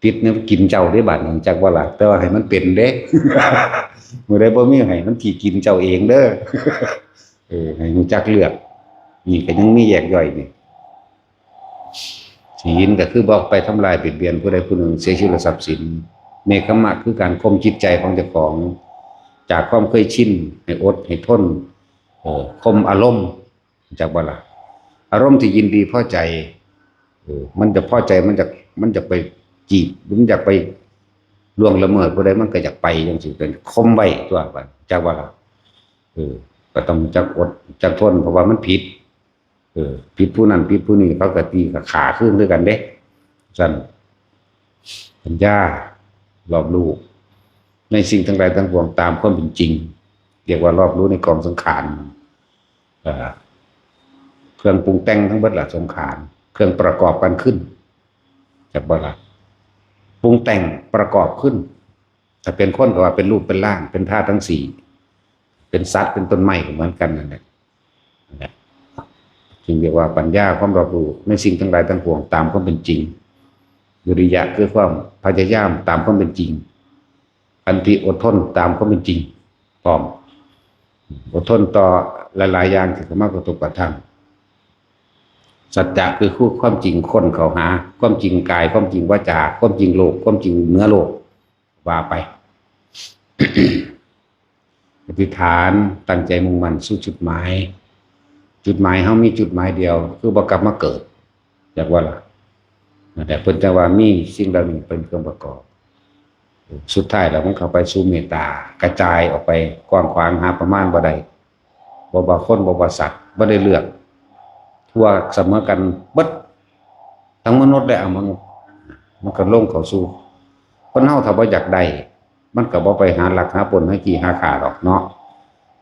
ຕິດແນວກິນເຈົ້າເດ້ບາດນີ້ ຮູ້ຈັກບໍ່ລະ? ແຕ່ວ່າໃຫ້ມັນເປັນເດ້. ມື້ໃດບໍ່ມີໃຫ້ ມັນຊິກິນເຈົ້າເອງເດີ. ເອີ ໃຫ້ຮູ້ຈັກເລືອກ. ນີ້ກໍຍັງມີແຍກຍ່ອຍນີ້. ສີນກໍຄືບໍ່ໄປທຳລາຍບຽດບຽນຜູ້ໃດຜູ້ໜຶ່ງເສຍຊີວິດ ແລະ ຊັບສິນ. ເນກຂະມະຄືການຂົ່ມຈິດໃຈຂອງເຈົ້າຂອງ ຈາກຄວາມເຄີຍຊິນ ໃຫ້ອົດໃຫ້ທົນ. ເອີ ຂົ່ມອາລົມ ຮູ້ຈັກບໍ່ລະ? ອາລົມທີ່ຍິນດີພໍໃຈ ເອີ ມັນຈະພໍໃຈ ມັນຈະ ມັນຈະໄປຈີບ ມັນຢາກໄປລ່ວງລະເມີດຜູ້ໃດ ມັນກໍຢາກໄປຈັ່ງຊີ້ ກໍຂົ່ມໄວ້ຕົວະ ຮູ້ຈັກບໍ່ລະ? ເອີ ກໍຕ້ອງຮູ້ຈັກອົດ ຮູ້ຈັກທົນ ເພາະວ່າມັນຜິດ. ເອີ ຜິດຜູ້ນັ້ນຜິດຜູ້ນີ້ ເຂົາກໍຕີກໍຂ້າຄືນຄືກັນເດ້. ຊັ້ນ ປັນຍາ ລອບຮູ້ໃນສິ່ງທັງຫຼາຍທັງປວງຕາມຄວາມເປັນຈິງ ຮຽກວ່າລອບຮູ້ໃນກອງສັງຂານ. ເອີ ເຄື່ອງປຸງແຕ່ງທັງເບິດລະ ສັງຂານ ເຄື່ອງປະກອບກັນຂຶ້ນ ຈັກບໍ່ລະ? ປຸງແຕ່ງປະກອບຂຶ້ນ. ຖ້າເປັນຄົນກໍວ່າເປັນຮູບເປັນຮ່າງ ເປັນທາດທັງສີ່. ເປັນສັດເປັນຕົ້ນໄມ້ກໍເໝືອນກັນນັ້ນແຫຼະ. ນັ້ນແຫຼະ ຈຶ່ງຮຽກວ່າປັນຍາ ຄວາມລອບຮູ້ໃນສິ່ງທັງຫຼາຍທັງປວງຕາມຄວາມເປັນຈິງ. ວິລິຍະ ຄືຄວາມພະຍາຍາມຕາມຄວາມເປັນຈິງ. ຂັນຕິ ອົດທົນຕາມຄວາມເປັນຈິງພ້ອມ. ອົດທົນຕໍ່ຫຼາຍໆຢ່າງທີ່ເຂົ້າມາກະທົບກະທຳ. ສັດຈະ ຄື ຄືຄວາມຈິງຄົ້ນເຂົ້າຫາ ຄວາມຈິງກາຍ ຄວາມຈິງວາຈາ ຄວາມຈິງໂລກ ຄວາມຈິງເໜືອໂລກ ວ່າໄປ. ອະທິຖານ ຕັ້ງໃຈມຸ່ງໝັ້ນສູ່ຈຸດໝາຍ. ຈຸດໝາຍເຮົາມີຈຸດໝາຍດຽວ ຄືບໍ່ກັບມາເກີດ. ຈັກວ່າລະ? ນັ້ນແຫຼະ ເພິ່ນຈັ່ງວ່າມີສິ່ງເຫຼົ່ານີ້ເປັນເຄື່ອງປະກອບ. ສຸດທ້າຍແລ້ວມັນເຂົ້າໄປສູ່ເມດຕາ ກະຈາຍອອກໄປກວ້າງຂວາງ ຫາປະມານບໍ່ໄດ້. ບໍ່ວ່າຄົນ ບໍ່ວ່າສັດ ບໍ່ໄດ້ເລືອກ ທົ່ວສະເໝີກັນເບິດ ທັງມະນຸດ ແລະ ອະມະນຸດ. ມັນກໍລົງເຂົ້າສູ່ ຄົນເຮົາຖ້າບໍ່ຢາກໄດ້ ມັນກໍບໍ່ໄປຫາລັກ ຫາປຸ້ນ ຫາຈີ້ ຫາຂ້າດອກເນາະ.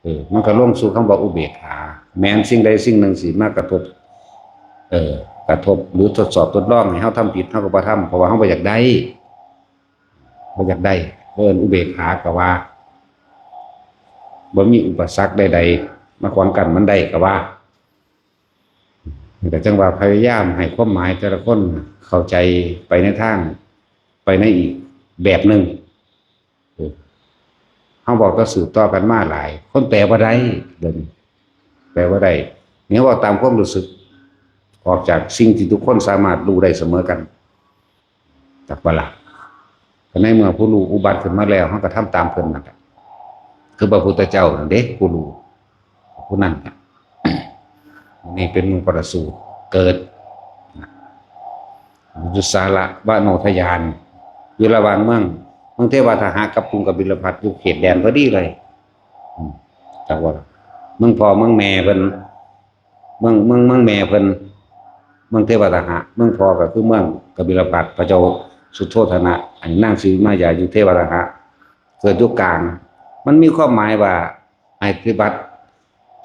ເອີ ມັນກໍລົງສູ່ຄຳວ່າອຸເບກຂາ. ແມ່ນສິ່ງໃດສິ່ງໜຶ່ງຊິມາກະທົບ ເອີ ກະທົບ ຫຼື ທົດສອບທົດລອງໃຫ້ເຮົາທຳຜິດ ເຮົາກໍບໍ່ທຳ ເພາະວ່າເຮົາບໍ່ຢາກໄດ້. ບໍ່ຢາກໄດ້ ເອີ້ນອຸເບກຂາກໍວ່າ ບໍ່ມີອຸປະສັກໃດໆມາຂວາງກັ້ນມັນໄດ້ກໍວ່າ. ກໍຈັ່ງວ່າພະຍາຍາມໃຫ້ຄວາມໝາຍແຕ່ລະຄົນເຂົ້າໃຈໄປໃນທາງ ໄປໃນອີກແບບໜຶ່ງ. ເອີ ເຮົາເວົ້າຕໍ່ສືບຕໍ່ກັນມາຫຼາຍ ຄົນແປບໍ່ໄດ້ ດຽວນີ້ແປບໍ່ໄດ້. ນີ້ເວົ້າຕາມຄວາມຮູ້ສຶກ ອອກຈາກສິ່ງທີ່ທຸກຄົນສາມາດຮູ້ໄດ້ສະເໝີກັນ. ຈັກບໍ່ລະ? ກໍໃນເມື່ອຜູ້ຮູ້ອຸບັດຂຶ້ນມາແລ້ວ ເຮົາກໍທຳຕາມເພິ່ນນັ້ນແຫຼະ ຄືພະພຸດທະເຈົ້ານັ້ນເດ້ ຜູ້ຮູ້ຜູ້ນັ້ນນະ. ນີ້ເປັນໝູ່ປະລະສູດເກີດ ຍຸດສາລະວະໂນທະຍານ ຢູ່ລະຫວ່າງເມືອງ ເມືອງເທວະທະຫະກັບກຸງກະບິລະພັດ ຢູ່ເຂດແດນພໍດີເລີຍ. ອືມ ຈັກວ່າເມືອງພໍ່ເມືອງແມ່ເພິ່ນ ເມືອງ ເມືອງ ເມືອງແມ່ເພິ່ນ ເມືອງເທວະທະຫະ ເມືອງພໍ່ກໍຄືເມືອງກະບິລະພັດ ພະເຈົ້າສຸໂທທະນະ ອັນນາງສີມາຍາຢູ່ເທວະທະຫະ ເກີດຢູ່ກາງ. ມັນມີຄວາມໝາຍວ່າໃຫ້ປະຕິບັດ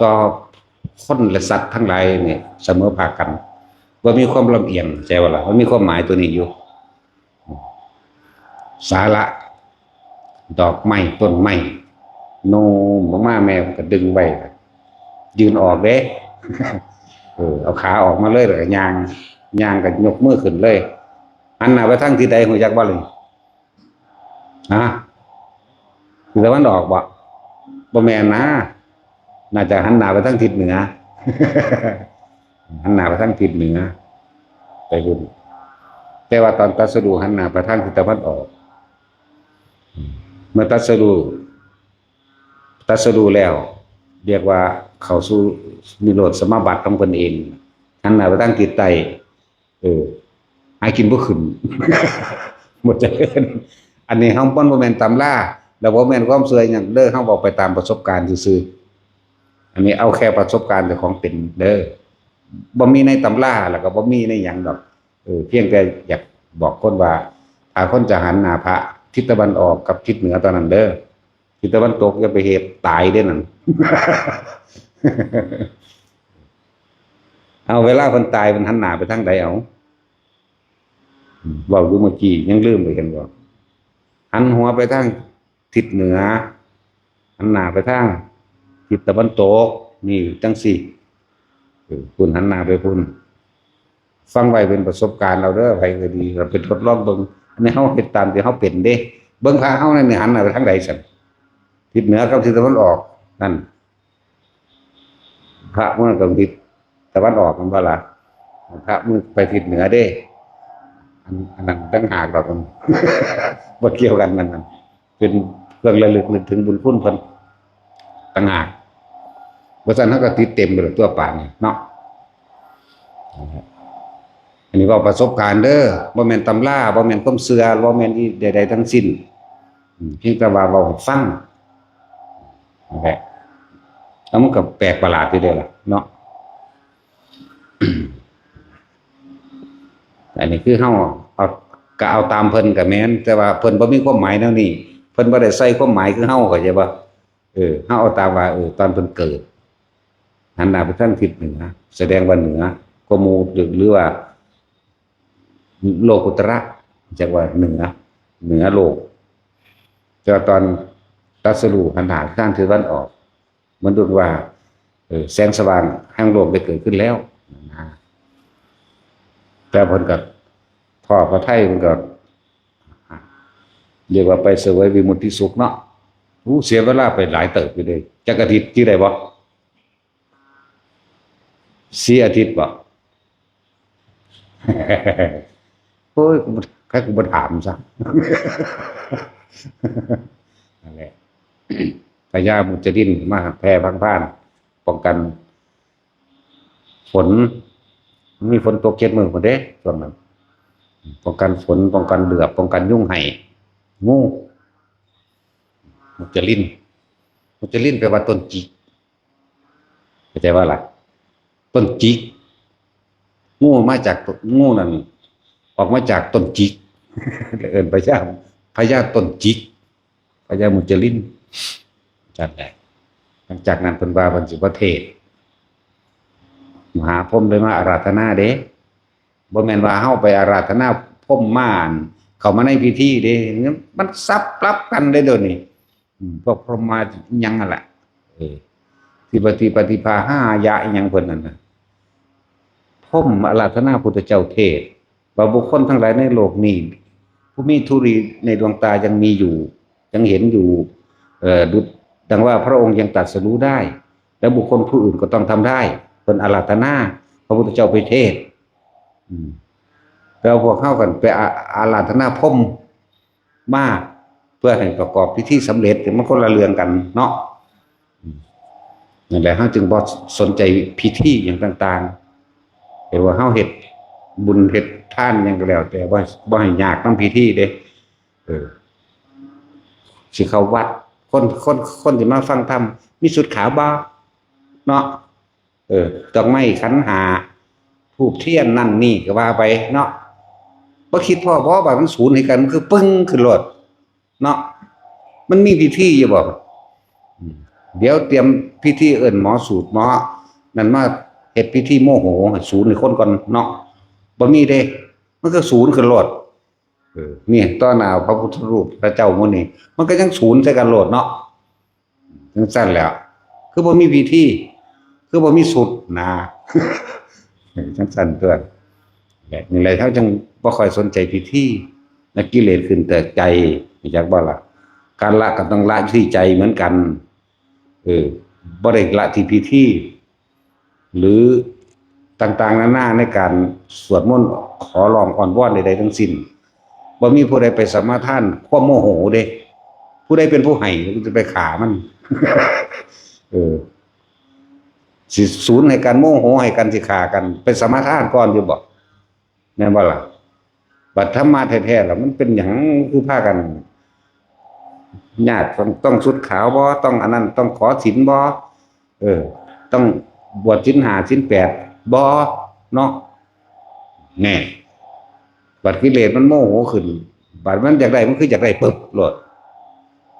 ຕໍ່ຄົນ ແລະ ສັດທັງຫຼາຍນີ້ສະເໝີພາກກັນ ບໍ່ມີຄວາມລຳອຽງ ເຂົ້າໃຈບໍ່ລະ? ມັນມີຄວາມໝາຍຕົວນີ້ຢູ່. ສາລະ ດອກໄມ້ ຕົ້ນໄມ້ ໂນ້ມລົງມາ ແມ່ກໍດຶງໄວ້ ຍື່ນອອກເດ້. ເອີ ເອົາຂາອອກມາເລີຍ ແລ້ວກໍຍ່າງ ຍ່າງກໍຍົກມືຂຶ້ນເລີຍ. ຫັນໜ້າໄປທາງທິດໃດ ຮູ້ຈັກບໍ່ລະ? ຮະ? ທິດຕາເວັນອອກບໍ່? ບໍ່ແມ່ນນາ. ໜ້າຈະຫັນໜ້າໄປທາງທິດເໜືອ ຫັນໜ້າໄປທາງທິດເໜືອ ໄປພຸ້ນ. ແຕ່ວ່າຕອນຕັດສະຮູ້ຫັນໜ້າໄປທາງທິດຕາເວັນອອກ. ເມື່ອຕັດສະຮູ້ ຕັດສະຮູ້ແລ້ວ ຮຽກວ່າເຂົ້າສູ່ນິໂຣດສະມາບັດຂອງເພິ່ນເອງ ຫັນໜ້າໄປທາງທິດໃຕ້. ເອີ ຫາກິນບໍ່ຂຶ້ນ ບໍ່ຈະເລີນ. ອັນນີ້ເຮົາ ມັນບໍ່ແມ່ນຕຳລາ ແລະ ບໍ່ແມ່ນຄວາມເຊື່ອຫຍັງເດີ ເຮົາເວົ້າໄປຕາມປະສົບການຊື່ໆ. ອັນນີ້ເອົາແຄ່ປະສົບການເຈົ້າຂອງເປັນເດີ ບໍ່ມີໃນຕຳລາ ແລ້ວກໍບໍ່ມີໃນຫຍັງດອກ. ເອີ ພຽງແຕ່ຢາກບອກຄົນວ່າ ຖ້າຄົນຈະຫັນໜ້າພະ ທິດຕາເວັນອອກກັບທິດເໜືອເທົ່ານັ້ນເດີ. ທິດຕາເວັນຕົກຢ່າໄປເຮັດ ຕາຍເດ້ນັ້ນ. ເອົາ ເວລາເພິ່ນຕາຍ ເພິ່ນຫັນໜ້າໄປທາງໃດເອົາ? ເວົ້າຢູ່ເມື່ອກີ້ ຍັງລືມໄປ ເຫັນບໍ່? ຫັນຫົວໄປທາງທິດເໜືອ ຫັນໜ້າໄປທາງທິດຕາເວັນຕົກ ນີ້ ຈັ່ງຊີ້. ເອີ ພຸ້ນ ຫັນໜ້າໄປພຸ້ນ. ຟັງໄວ້ເປັນປະສົບການເອົາເດີ ໃຜກໍດີ ເອົາໄປທົດລອງເບິ່ງ. ອັນນີ້ເຮົາເຮັດຕາມທີ່ເຮົາເປັນເດ້. ເບິ່ງພະເຮົານັ້ນນີ້ ຫັນໜ້າໄປທາງໃດຊັ້ນ? ທິດເໜືອກັບທິດຕາເວັນອອກນັ້ນ ພະມື້ນັ້ນກໍທິດຕາເວັນອອກ ແມ່ນບໍ່ລະ? ພະມື້ໄປທິດເໜືອເດ້. ອັນ ອັນນັ້ນຕ່າງຫາກດອກ ບໍ່ກ່ຽວກັນ. ອັນນັ້ນເປັນເຄື່ອງລະລຶກນຶກເຖິງບຸນຄຸນເພິ່ນຕ່າງຫາກ. ບໍ່ຊັ້ນເຮົາກໍຕິດເຕັມໄປໂລດຕົວປານນີ້ເນາະ. ອັນນີ້ເວົ້າປະສົບການເດີ ບໍ່ແມ່ນຕຳລາ ບໍ່ແມ່ນຄວາມເຊື່ອ ບໍ່ແມ່ນອີ່ໃດໆທັງສິ້ນ. ອືມ ພຽງແຕ່ວ່າເວົ້າໃຫ້ຟັງນັ້ນແຫຼະ. ແລ້ວມັນກໍແປກປະຫຼາດຢູ່ເດ້ລະເນາະ. ອັນນີ້ຄືເຮົາເອົາ ກໍເອົາຕາມເພິ່ນກໍແມ່ນ ແຕ່ວ່າເພິ່ນບໍ່ມີຄວາມໝາຍແນວນີ້ ເພິ່ນບໍ່ໄດ້ໃສ່ຄວາມໝາຍຄືເຮົາ ເຂົ້າໃຈບໍ່? ເອີ ເຮົາເອົາຕາມວ່າ ເອີ ຕອນເພິ່ນເກີດ ຫັນໜ້າໄປທາງທິດເໜືອ ສະແດງວ່າເໜືອກວ່າໝູ່ ຫຼື ຫຼືວ່າໂລກຸດຕະ ຈັກວ່າເໜືອ ເໜືອໂລກ. ແຕ່ວ່າຕອນຕັດສະຮູ້ ຫັນໜ້າໄປທາງທິດຕາເວັນອອກ ມັນດຸວ່າ ເອີ ແສງສະຫວ່າງແຫ່ງໂລກໄດ້ເກີດຂຶ້ນແລ້ວນະ. ແຕ່ເພິ່ນກໍພໍ້ພະໄທ ເພິ່ນກໍ ຮຽກວ່າໄປສະເຫວີຍວິມຸດຕິສຸກເນາະ. ໂອ້ ເສຍເວລາໄປຫຼາຍເຕີບຢູ່ເດ້. ຈັກອາທິດ ຈື່ໄດ້ບໍ່? ສີ່ອາທິດບໍ? ໂອ້ຍ ກູ ໃຜກູບໍ່ຖາມຊະ. ນັ້ນແຫຼະ ພະຍາມຸດຈະລິນມາແຜ່ພັງພານ ປ້ອງກັນ ຝົນ ມີຝົນຕົກເຈັດມື້ພຸ້ນເດ້ ຊ່ວງນັ້ນ. ປ້ອງກັນຝົນ ປ້ອງກັນເຫຼືອບ ປ້ອງກັນຍຸງໄຫ້ ງູ ມຸດຈະລິນ. ມຸດຈະລິນແປວ່າຕົ້ນຈິກ ເຂົ້າໃຈບໍ່ລະ? ຕົ້ນຈິກ ງູມາຈາກ ງູນັ້ນອອກມາຈາກຕົ້ນຈິກ ເອີ້ນພະຍາ ພະຍາຕົ້ນຈິກ ພະຍາມຸດຈະລິນ. ນັ້ນແຫຼະ ຫຼັງຈາກນັ້ນເພິ່ນວ່າເພິ່ນຊິມາເທດ ມະຫາພົມໄດ້ມາອາລາທະນາເດ້. ບໍ່ແມ່ນວ່າເຮົາໄປອາລາທະນາພົມມາ ເຂົ້າມາໃນພິທີເດ້. ມັນສັບລັບກັນເດ້ດຽວນີ້. ອືມ ພວກພົມມາອີ່ຫຍັງຫັ້ນລະ ເອີ ທິປະຕິປະຕິພາຫາຍະອີ່ຫຍັງເພິ່ນນັ້ນນະ. ພົມອາລາທະນາພຸດທະເຈົ້າເທດ ວ່າບຸກຄົນທັງຫຼາຍໃນໂລກນີ້ ຜູ້ມີທຸລີໃນດວງຕາຍັງມີຢູ່ ຍັງເຫັນຢູ່ ເອີ ດຸດດັ່ງວ່າພະອົງຍັງຕັດສະຮູ້ໄດ້ ແລະ ບຸກຄົນຜູ້ອື່ນກໍຕ້ອງທຳໄດ້. ເພິ່ນອາລາທະນາພະພຸດທະເຈົ້າໄປເທດ. ອືມ ແຕ່ວ່າພວກເຮົາກັນໄປອາ ອາລາທະນາພົມມາ ເພື່ອໃຫ້ປະກອບພິທີສຳເລັດ ມັນຄົນລະເລື່ອງກັນເນາະ. ອືມ ນັ້ນແຫຼະ ເຮົາຈຶ່ງບໍ່ສົນໃຈພິທີຫຍັງຕ່າງໆ. ເຫັນວ່າເຮົາເຮັດບຸນເຮັດທານຫຍັງກໍແລ້ວແຕ່ ບໍ່ ບໍ່ໃຫ້ຍາກນຳພິທີເດ້. ເອີ ຊິເຂົ້າວັດ ຄົນ ຄົນ ຄົນທີ່ມາຟັງທຳ ມີຊຸດຂາວບໍ່ເນາະ? ເອີ ດອກໄມ້ຂັນຫ້າ ທູບທຽນນັ້ນນີ້ກໍວ່າໄປເນາະ. ບໍ່ຄິດພໍ້ບໍ່ ບາດມັນສູນໃຫ້ກັນ ມັນຄືປຶ້ງຂຶ້ນໂລດເນາະ. ມັນມີພິທີຢູ່ບໍ່? ອືມ ດຽວຕຽມພິທີເອີ້ນໝໍສູດໝໍນັ້ນມາເຮັດພິທີໂມໂຫ ໃຫ້ສູນໃຫ້ຄົນກ່ອນເນາະ. ບໍ່ມີເດ້ ມັນກໍສູນຂຶ້ນໂລດ. ເອີ ນີ້ຕໍ່ໜ້າພະພຸດທະຮູບພະເຈົ້າມື້ນີ້ ມັນກໍຍັງສູນໃສ່ກັນໂລດເນາະ. ຈັ່ງຊັ້ນແຫຼະ ຄືບໍ່ມີພິທີ ຄືບໍ່ມີຊຸດນາ ເອີ ຈັ່ງຊັ້ນຕົວະ. ແລະ ນີ້ແຫຼະ ເຮົາຈຶ່ງບໍ່ຄ່ອຍສົນໃຈພິທີ ແລະ ກິເລດຂຶ້ນແຕ່ໃຈ ຮູ້ຈັກບໍ່ລະ? ການລະກໍຕ້ອງລະທີ່ໃຈເໝືອນກັນ. ເອີ ບໍ່ໄດ້ລະທີ່ພິທີ ຫຼື ຕ່າງໆນານາໃນການສວດມົນຂໍຮ້ອງອ້ອນວອນໃດໆທັງສິ້ນ. ບໍ່ມີຜູ້ໃດໄປສະມາທານຄວາມໂມໂຫເດ້. ຜູ້ໃດເປັນຜູ້ໃຫ້ ຈະໄປຂ້າມັນ. ເອີ ຊິສູນໃຫ້ກັນ ໂມໂຫໃຫ້ກັນ ຊິຂ້າກັນ ໄປສະມາທານກ່ອນຢູ່ບໍ່? ແມ່ນບໍ່ລະ? ບັດທຳມະແທ້ໆລະ ມັນເປັນຫຍັງຄືພາກັນຍາກ? ຕ້ອງ ຕ້ອງຊຸດຂາວບໍ່? ຕ້ອງອັນນັ້ນ ຕ້ອງຂໍສິນບໍ່? ເອີ ຕ້ອງບວດສິນຫ້າສິນແປດບໍ່ເນາະ? ແນ່ ບັດກິເລດມັນໂມໂຫຂຶ້ນ ບາດມັນຢາກໄດ້ ມັນຄືຢາກໄດ້ປຶບໂລດ.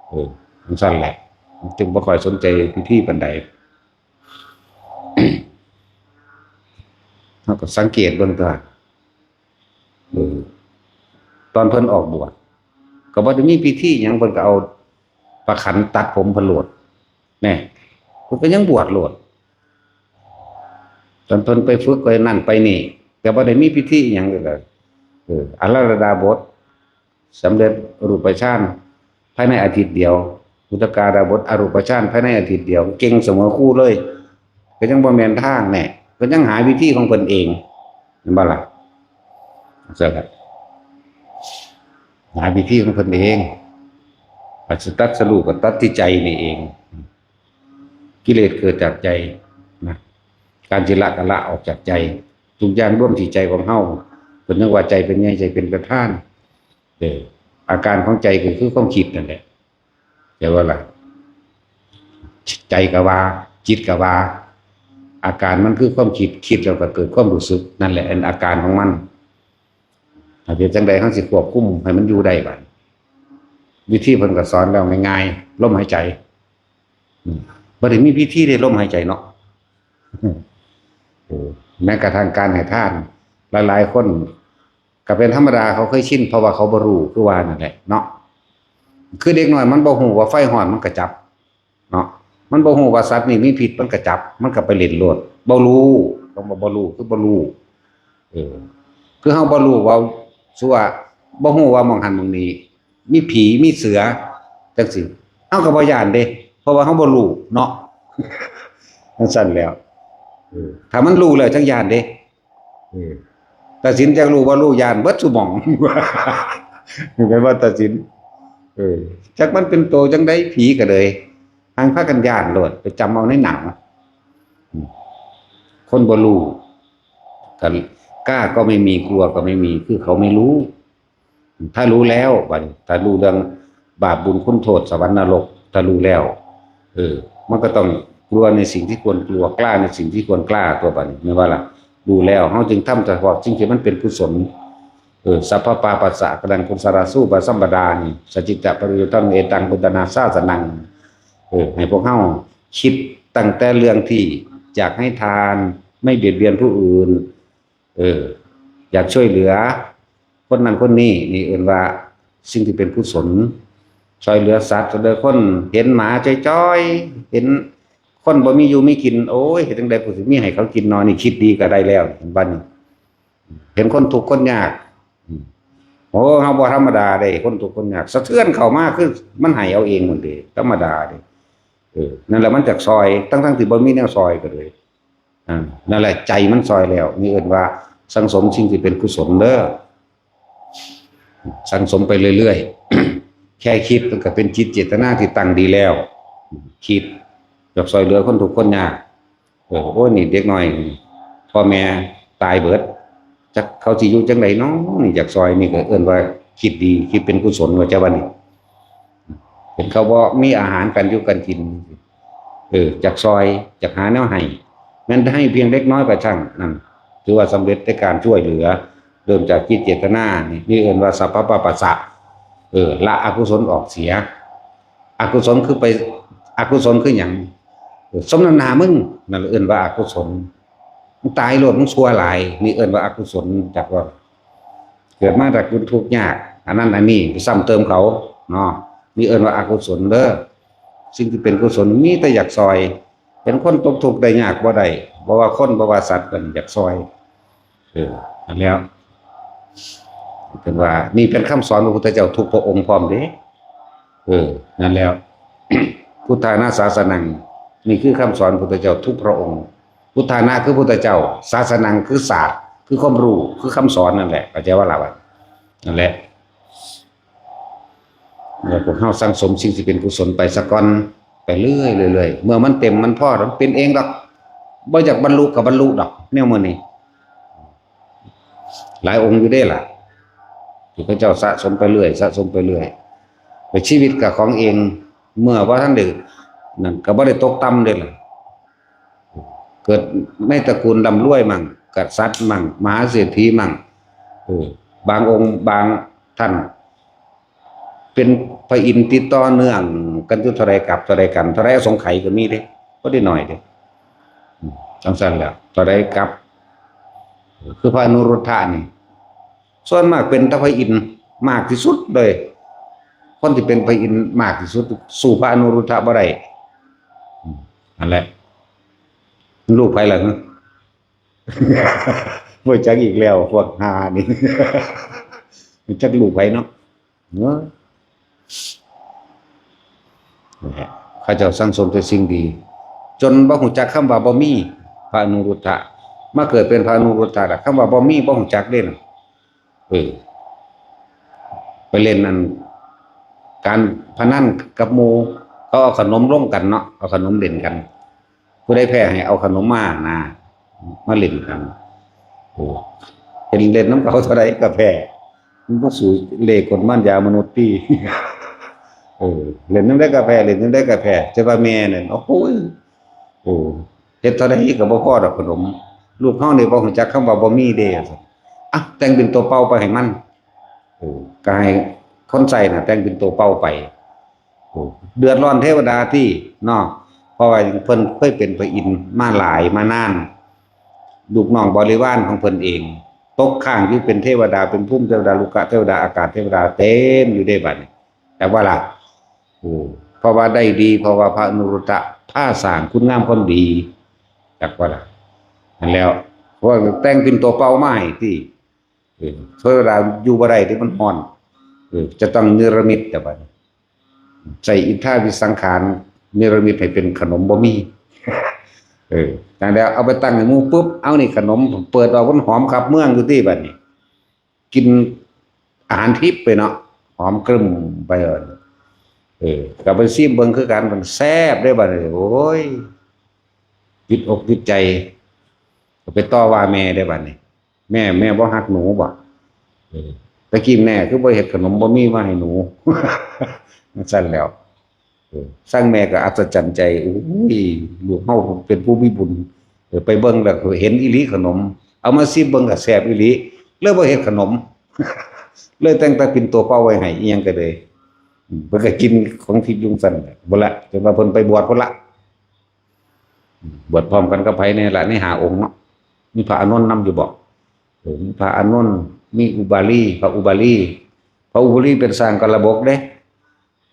ເອີ ຈັ່ງຊັ້ນແຫຼະ ຈຶ່ງບໍ່ຄ່ອຍສົນໃຈພິທີປານໃດ. ເຮົາກໍສັງເກດເບິ່ງຕົວະ ເອີ ຕອນເພິ່ນອອກບວດ ກໍບໍ່ໄດ້ມີພິທີຫຍັງ ເພິ່ນກໍເອົາຜ້າຂັນຕັດຜົມເພິ່ນໂລດ ແນ່ ເພິ່ນກໍຍັງບວດໂລດ. ຕອນເພິ່ນໄປຝຶກໄປນັ້ນໄປນີ້ ກໍບໍ່ໄດ້ມີພິທີຫຍັງເລີຍ. ເອີ ອາລາດາບົດ ສຳເລັດອະຮູປະຊານພາຍໃນອາທິດດຽວ, ອຸດຕະກາດາບົດອະຮູປະຊານພາຍໃນອາທິດດຽວ, ເກັ່ງສະເໝີຄູເລີຍ, ກໍຍັງບໍ່ແມ່ນທາງແນ່, ກໍຍັງຫາວິທີຂອງເພິ່ນເອງ, ແມ່ນບໍ່ລະ? ຊັ້ນລະ, ຫາວິທີຂອງເພິ່ນເອງ. ອັດສະຕັດສະຫຼູກໍຕັດທີ່ໃຈນີ້ເອງ. ກິເລດເກີດຈາກໃຈນະ, ການຊິລະກໍລະອອກຈາກໃຈ, ທຸກຢ່າງລວມທີ່ໃຈຂອງເຮົາ. ເພິ່ນຍັງວ່າໃຈເປັນໃຫຍ່, ໃຈເປັນປະທານ. ເອີ ອາການຂອງໃຈກໍຄືຄວາມຄິດນັ້ນແຫຼະ, ແມ່ນບໍ່ລະ? ໃຈກໍວ່າ, ຈິດກໍວ່າ, ອາການມັນຄືຄວາມຄິດ, ຄິດແລ້ວກໍເກີດຄວາມຮູ້ສຶກ, ນັ້ນແຫຼະ ອັນອາການຂອງມັນ. ເຮັດຈັ່ງໃດເຮົາຊິຄວບຄຸມໃຫ້ມັນຢູ່ໄດ້ບາດ? ວິທີເພິ່ນກໍສອນແລ້ວງ່າຍໆ, ລົມຫາຍໃຈ. ອືມ ບໍ່ໄດ້ມີພິທີເດ້ ລົມຫາຍໃຈເນາະ. ເອີ ແມ້ກະທັ່ງການໃຫ້ທານ ຫຼາຍໆຄົນກໍເປັນທຳມະດາ, ເຂົາເຄີຍຊິນ ເພາະວ່າເຂົາບໍ່ຮູ້ ຄືວ່ານັ້ນແຫຼະເນາະ. ຄືເດັກນ້ອຍມັນບໍ່ຮູ້ວ່າໄຟຮ້ອນມັນກະຈັບເນາະ, ມັນບໍ່ຮູ້ວ່າສັດນີ້ມີພິດມັນກະຈັບ, ມັນກະໄປຫຼິ້ນໂລດ. ບໍ່ຮູ້, ຄຳວ່າບໍ່ຮູ້ຄືບໍ່ຮູ້. ເອີ ຄືເຮົາບໍ່ຮູ້ວ່າ ສົມມຸດວ່າບໍ່ຮູ້ວ່າໝ່ອງຫັ້ນໝ່ອງນີ້ ມີຜີມີເສືອຈັ່ງຊີ້ ເຮົາກໍບໍ່ຢ້ານເດ້ ເພາະວ່າເຮົາບໍ່ຮູ້ເນາະ. ຈັ່ງຊັ້ນແລ້ວ ເອີ ຖ້າມັນຮູ້ແລ້ວຈັ່ງຢ້ານເດ້. ເອີ ຕາສິນຈັກຮູ້ບໍ່ຮູ້ ຢ້ານເບິດຊຸໝ່ອງ. ແມ່ນບໍ່ຕາສິນ? ເອີ ຈັກມັນເປັນໂຕຈັ່ງໃດ ຜີກໍເລີຍ ຫາກພາກັນຢ້ານໂລດ ໄປຈຳເອົາໃນໜັງ. ອືມ ຄົນບໍ່ຮູ້ ກໍ กล้าก็ไม่มี กลัวก็ไม่มี คือเขาไม่รู้. ຖ້ารู้แล้ว ບັດນີ້ ຖ້າຮູ້ເລື່ອງບາບບຸນຄຸນໂທດ ສະຫວັນນະລົກ ຖ້າຮູ້ແລ້ວ ເອີ ມັນກໍຕ້ອງກລັວໃນສິ່ງທີ່ຄວນກລັວ ກ້າໃນສິ່ງທີ່ຄວນກ້າຕົວະ ບັດນີ້ ແມ່ນບໍ່ລະ? ຮູ້ແລ້ວ ເຮົາຈຶ່ງທຳສະເພາະສິ່ງທີ່ມັນເປັນກຸສົນ. ເອີ ສັບພະປາປັດສະອາກັນຕັງ ກຸສະລາສູປະສຳປະດາ ນີ້ ສະຈິດຕະປະໂຍດທັງ ເອຕັງ ພຸດທານາສາສະນັງ. ເອີ ໃຫ້ພວກເຮົາຄິດຕັ້ງແຕ່ເລື່ອງທີ່ຢາກໃຫ້ທານ ໄມ່ບຽດບຽນຜູ້ອື່ນ ເອີ ຢາກຊ່ວຍເຫຼືອຄົນນັ້ນຄົນນີ້ ນີ້ເອີ້ນວ່າສິ່ງທີ່ເປັນກຸສົນ. ຊ່ອຍເຫຼືອສັດ ຊ່ອຍເຫຼືອຄົນ, ເຫັນໝາຈ້ອຍໆ ເຫັນຄົນບໍ່ມີຢູ່ມີກິນ ໂອ້ຍ ເຮັດຈັ່ງໃດກູຊິມີໃຫ້ເຂົາກິນນໍ ນີ້ຄິດດີກໍໄດ້ແລ້ວ. ບັດນີ້ເຫັນຄົນທຸກຄົນຍາກ ໂອ້ ເຮົາບໍ່ທຳມະດາເດ້ ຄົນທຸກຄົນຍາກ ສະເທືອນເຂົ້າມາ ຄືມັນໃຫ້ເອົາເອງໝົດເດ້ ທຳມະດາເດ້. ເອີ ນັ້ນແຫຼະ ມັນຈາກຊ່ອຍ ທັງໆທີ່ບໍ່ມີແນວຊ່ອຍກໍເລີຍ. ອ່າ ນັ້ນແຫຼະ ໃຈມັນຊ່ອຍແລ້ວ ນີ້ເອີ້ນວ່າສັງສົມສິ່ງທີ່ເປັນກຸສົນເດີ ສັງສົມໄປເລື້ອຍໆ. ແຄ່ຄິດມັນກໍເປັນຈິດເຈດຕະນາທີ່ຕັ້ງດີແລ້ວ ຄິດຢາກຊ່ອຍເຫຼືອຄົນທຸກຄົນຍາກ. ເອີ ໂອ້ຍ ນີ້ເດັກນ້ອຍພໍ່ແມ່ຕາຍເບິດ ຈັກເຂົາຊິຢູ່ຈັ່ງໃດນໍ ນີ້ຢາກຊ່ອຍ ນີ້ກໍເອີ້ນວ່າຄິດດີ ຄິດເປັນກຸສົນ ວ່າຈະວ່ານີ້. ເຫັນເຂົາບໍ່ມີອາຫານການຢູ່ການກິນ ເອີ ຢາກຊ່ອຍ ຢາກຫາແນວໃຫ້ ແມ່ນໃຫ້ພຽງເລັກນ້ອຍກໍຊ່າງ ນັ້ນຖືວ່າສຳເລັດໃນການຊ່ວຍເຫຼືອ. ເລີ່ມຈາກຈິດເຈດຕະນານີ້ ນີ້ເອີ້ນວ່າສັບພະປາປັດສະ ເອີ ລະອະກຸສົນອອກເສຍ. ອະກຸສົນຄືໄປ ອະກຸສົນຄືຫຍັງ? ເອີ ສົມນ້ຳໜ້າມຶງ ນັ້ນເອີ້ນວ່າອະກຸສົນ. ມຶງຕາຍໂລດ ມຶງຊົ່ວຫຼາຍ ນີ້ເອີ້ນວ່າອະກຸສົນ. ຈັກວ່າເກີດມາຕະກຸນທຸກຍາກ ອັນນັ້ນອັນນີ້ໄປຊ້ຳເຕີມເຂົາເນາະ ນີ້ເອີ້ນວ່າອະກຸສົນເດີ. ສິ່ງທີ່ເປັນກຸສົນມີແຕ່ຢາກຊ່ອຍ ເຫັນຄົນຕົກທຸກໄດ້ຍາກບໍ່ໄດ້ ບໍ່ວ່າຄົນ ບໍ່ວ່າສັດ ກໍຢາກຊ່ອຍ. ເອີ ນັ້ນແລ້ວ ເພິ່ນວ່ານີ້ເປັນຄຳສອນຂອງພະພຸດທະເຈົ້າທຸກພະອົງພ້ອມເດ້. ເອີ ນັ້ນແລ້ວ ພຸດທານະສາສະນັງ ນີ້ຄືຄຳສອນພຸດທະເຈົ້າທຸກພະອົງ. ພຸດທານະຄືພຸດທະເຈົ້າ ສາສະນັງຄືສາດ ຄືຄວາມຮູ້ ຄືຄຳສອນນັ້ນແຫຼະ ເຂົ້າໃຈບໍ່ລະ? ນັ້ນແຫຼະ ແລ້ວພວກເຮົາສັ່ງສົມສິ່ງທີ່ເປັນກຸສົນໄປສາກ່ອນ ໄປເລື້ອຍໆ ເມື່ອມັນເຕັມມັນພໍ ມັນເປັນເອງດອກ. ບໍ່ຢາກບັນລຸກໍບັນລຸດອກ ແນວມື້ນີ້ຫຼາຍອົງຢູ່ເດ້ລະ ທີ່ເຂົາເຈົ້າສະສົມໄປເລື້ອຍ ສະສົມໄປເລື້ອຍ ແລະ ຊີວິດກໍຂອງເອງ ເມື່ອບໍ່ທັນໄດ້ນັ້ນ ກໍບໍ່ໄດ້ຕົກຕ່ຳເດ້ລະ. ເກີດໃນຕະກູນລ່ຳລວຍມັ້ງ ກະສັດມັ້ງ ມະຫາເສດຖີມັ້ງ ເອີ ບາງອົງບາງທ່ານ ປັນພະອິນຕິດຕໍ່ເນື່ອງກັນຢູ່ເທົ່າໃດກັບເທົ່າໃດກັນ ເທົ່າໃດອະສົງໄຂກໍມີເດ້ ບໍ່ໄດ້ໜ້ອຍເດ້. ອືມ ຈັ່ງຊັ້ນແຫຼະ ເທົ່າໃດກັບ ຄືພະອະນຸລຸດທະນີ້ ສ່ວນມາກເປັນແຕ່ພະອິນມາກທີ່ສຸດເລີຍ. ຄົນທີ່ເປັນພະອິນມາກທີ່ສຸດ ສູ້ພະອະນຸລຸດທະບໍ່ໄດ້. ອືມ ນັ້ນແຫຼະ ລູກໃຜລະ? ບໍ່ຈັກອີກແລ້ວ ພວກຫ່ານີ້ ບໍ່ຈັກລູກໃຜເນາະ. ເອີ ເຂົາເຈົ້າສັ່ງສົມແຕ່ສິ່ງດີ ຈົນບໍ່ຮູ້ຈັກຄຳວ່າບໍ່ມີ. ພະອະນຸລຸດທະ ມາເກີດເປັນພະອະນຸລຸດທະລະ ຄຳວ່າບໍ່ມີບໍ່ຮູ້ຈັກເດ້. ເອີ ໄປຫຼິ້ນອັນ ການພະນັນກັບໝູ່ ເຂົາເອົາຂະໜົມລົງກັນເນາະ ເອົາຂະໜົມຫຼິ້ນກັນ. ຜູ້ໃດແພ້ໃຫ້ເອົາຂະໜົມມານະ ມາຫຼິ້ນກັນ. ໂອ້ ເຫັນຫຼິ້ນນຳເຂົາເທົ່າໃດກໍແພ້ ມັນບໍ່ສູ້ເລ່ກົນມານຢາມະນຸດຕິ. ເອີ ຫຼິ້ນນຳໃດກໍແພ້ ຫຼິ້ນນຳໃດກໍແພ້ ແຕ່ວ່າແມ່ນັ້ນ ໂອ້ໂຫ ໂອ້ ເຮັດເທົ່າໃດກໍບໍ່ພໍດອກຂະໜົມ. ລູກເຮົານີ້ບໍ່ຮູ້ຈັກຄຳວ່າບໍ່ມີເດ້ ວ່າຊັ້ນ. ອ່ະ ແຕ່ງເປັນຕົວເປົ່າໄປໃຫ້ມັນ. ເອີ ກໍໃຫ້ຄົນໃຊ້ນະແຕ່ງເປັນຕົວເປົ່າໄປ. ໂອ້ ເດືອດຮ້ອນເທວະດາຕິເນາະ ເພາະວ່າເພິ່ນເຄີຍເປັນພະອິນມາຫຼາຍມານານ ລູກນ້ອງບໍລິວານຂອງເພິ່ນເອງ ຕົກຄ້າງຢູ່ເປັນເທວະດາ ເປັນພູມເທວະດາ ລຸກະເທວະດາ ອາກາດເທວະດາ ເຕັມຢູ່ເດ້ບັດນີ້ ຈັກວ່າລະ. ໂອ້ ເພາະວ່າໄດ້ດີ ເພາະວ່າພະອະນຸລຸດທະພາສ້າງຄຸນງາມຄວາມດີ ຈັກວ່າລະ. ນັ້ນແລ້ວ ເພາະວ່າແຕ່ງເປັນຕົວເປົ່າມາໃຫ້ຕິ. ເອີ ເທວະດາຢູ່ບໍ່ໄດ້ເດ້ ມັນຮ້ອນ. ເອີ ຈະຕ້ອງເນລະມິດແຕ່ບັດນີ້ ໃຊ້ອິດທາວິສັງຂານເນລະມິດໃຫ້ເປັນຂະໜົມບໍ່ມີ. ເອີ ຈັ່ງໃດເອົາໄປຕັ້ງໃຫ້ໝູ່ປຶບ ເອົານີ້ຂະໜົມ ເປີດອອກມັນຫອມຂັບເມືອງຢູ່ຕິບັດນີ້ ກິນອາຫານທິບໄປເນາະ ຫອມກຶ້ມໄປ. ເອີ ກໍໄປຊີມເບິ່ງຄືກັນ ມັນແຊບເດ້ບັດນີ້. ໂອ້ຍ ຕິດອົກຕິດໃຈ ກໍໄປຕໍ່ວ່າແມ່ເດ້ບັດນີ້. ແມ່ ແມ່ບໍ່ຮັກໜູບໍ? ເອີ ຕະກີ້ແມ່ຄືບໍ່ເຮັດຂະໜົມບໍ່ມີມາໃຫ້ໜູ? ຈັ່ງຊັ້ນແລ້ວ ເອີ ຊັ້ນແມ່ກໍອັດສະຈັນໃຈ ໂອ້ຍ ລູກເຮົາເປັນຜູ້ມີບຸນ. ເອີ ໄປເບິ່ງແລ້ວເຫັນອີ່ຫຼີຂະໜົມ ເອົາມາຊີມເບິ່ງກໍແຊບອີ່ຫຼີ ເລີຍບໍ່ເຮັດຂະໜົມ ເລີຍແຕ່ງແຕ່ປິ່ນໂຕເປົ່າໄວ້ໃຫ້ ອີ່ຫຍັງກໍເລີຍ ອືມ ເພິ່ນກໍກິນຂອງທິບຢູ່ຊັ້ນແຫຼະ. ບໍ່ລະ ຈົນວ່າເພິ່ນໄປບວດພຸ້ນລະ. ບວດພ້ອມກັນກັບໃຜແດ່ລະໃນຫ້າອົງເນາະ? ມີພະອານົນນຳຢູ່ບໍ? ເອີ ມີພະອານົນ ມີອຸບາລີ ພະອຸບາລີ. ພະອຸບາລີເປັນຊ່າງກະລະບົກເດ້.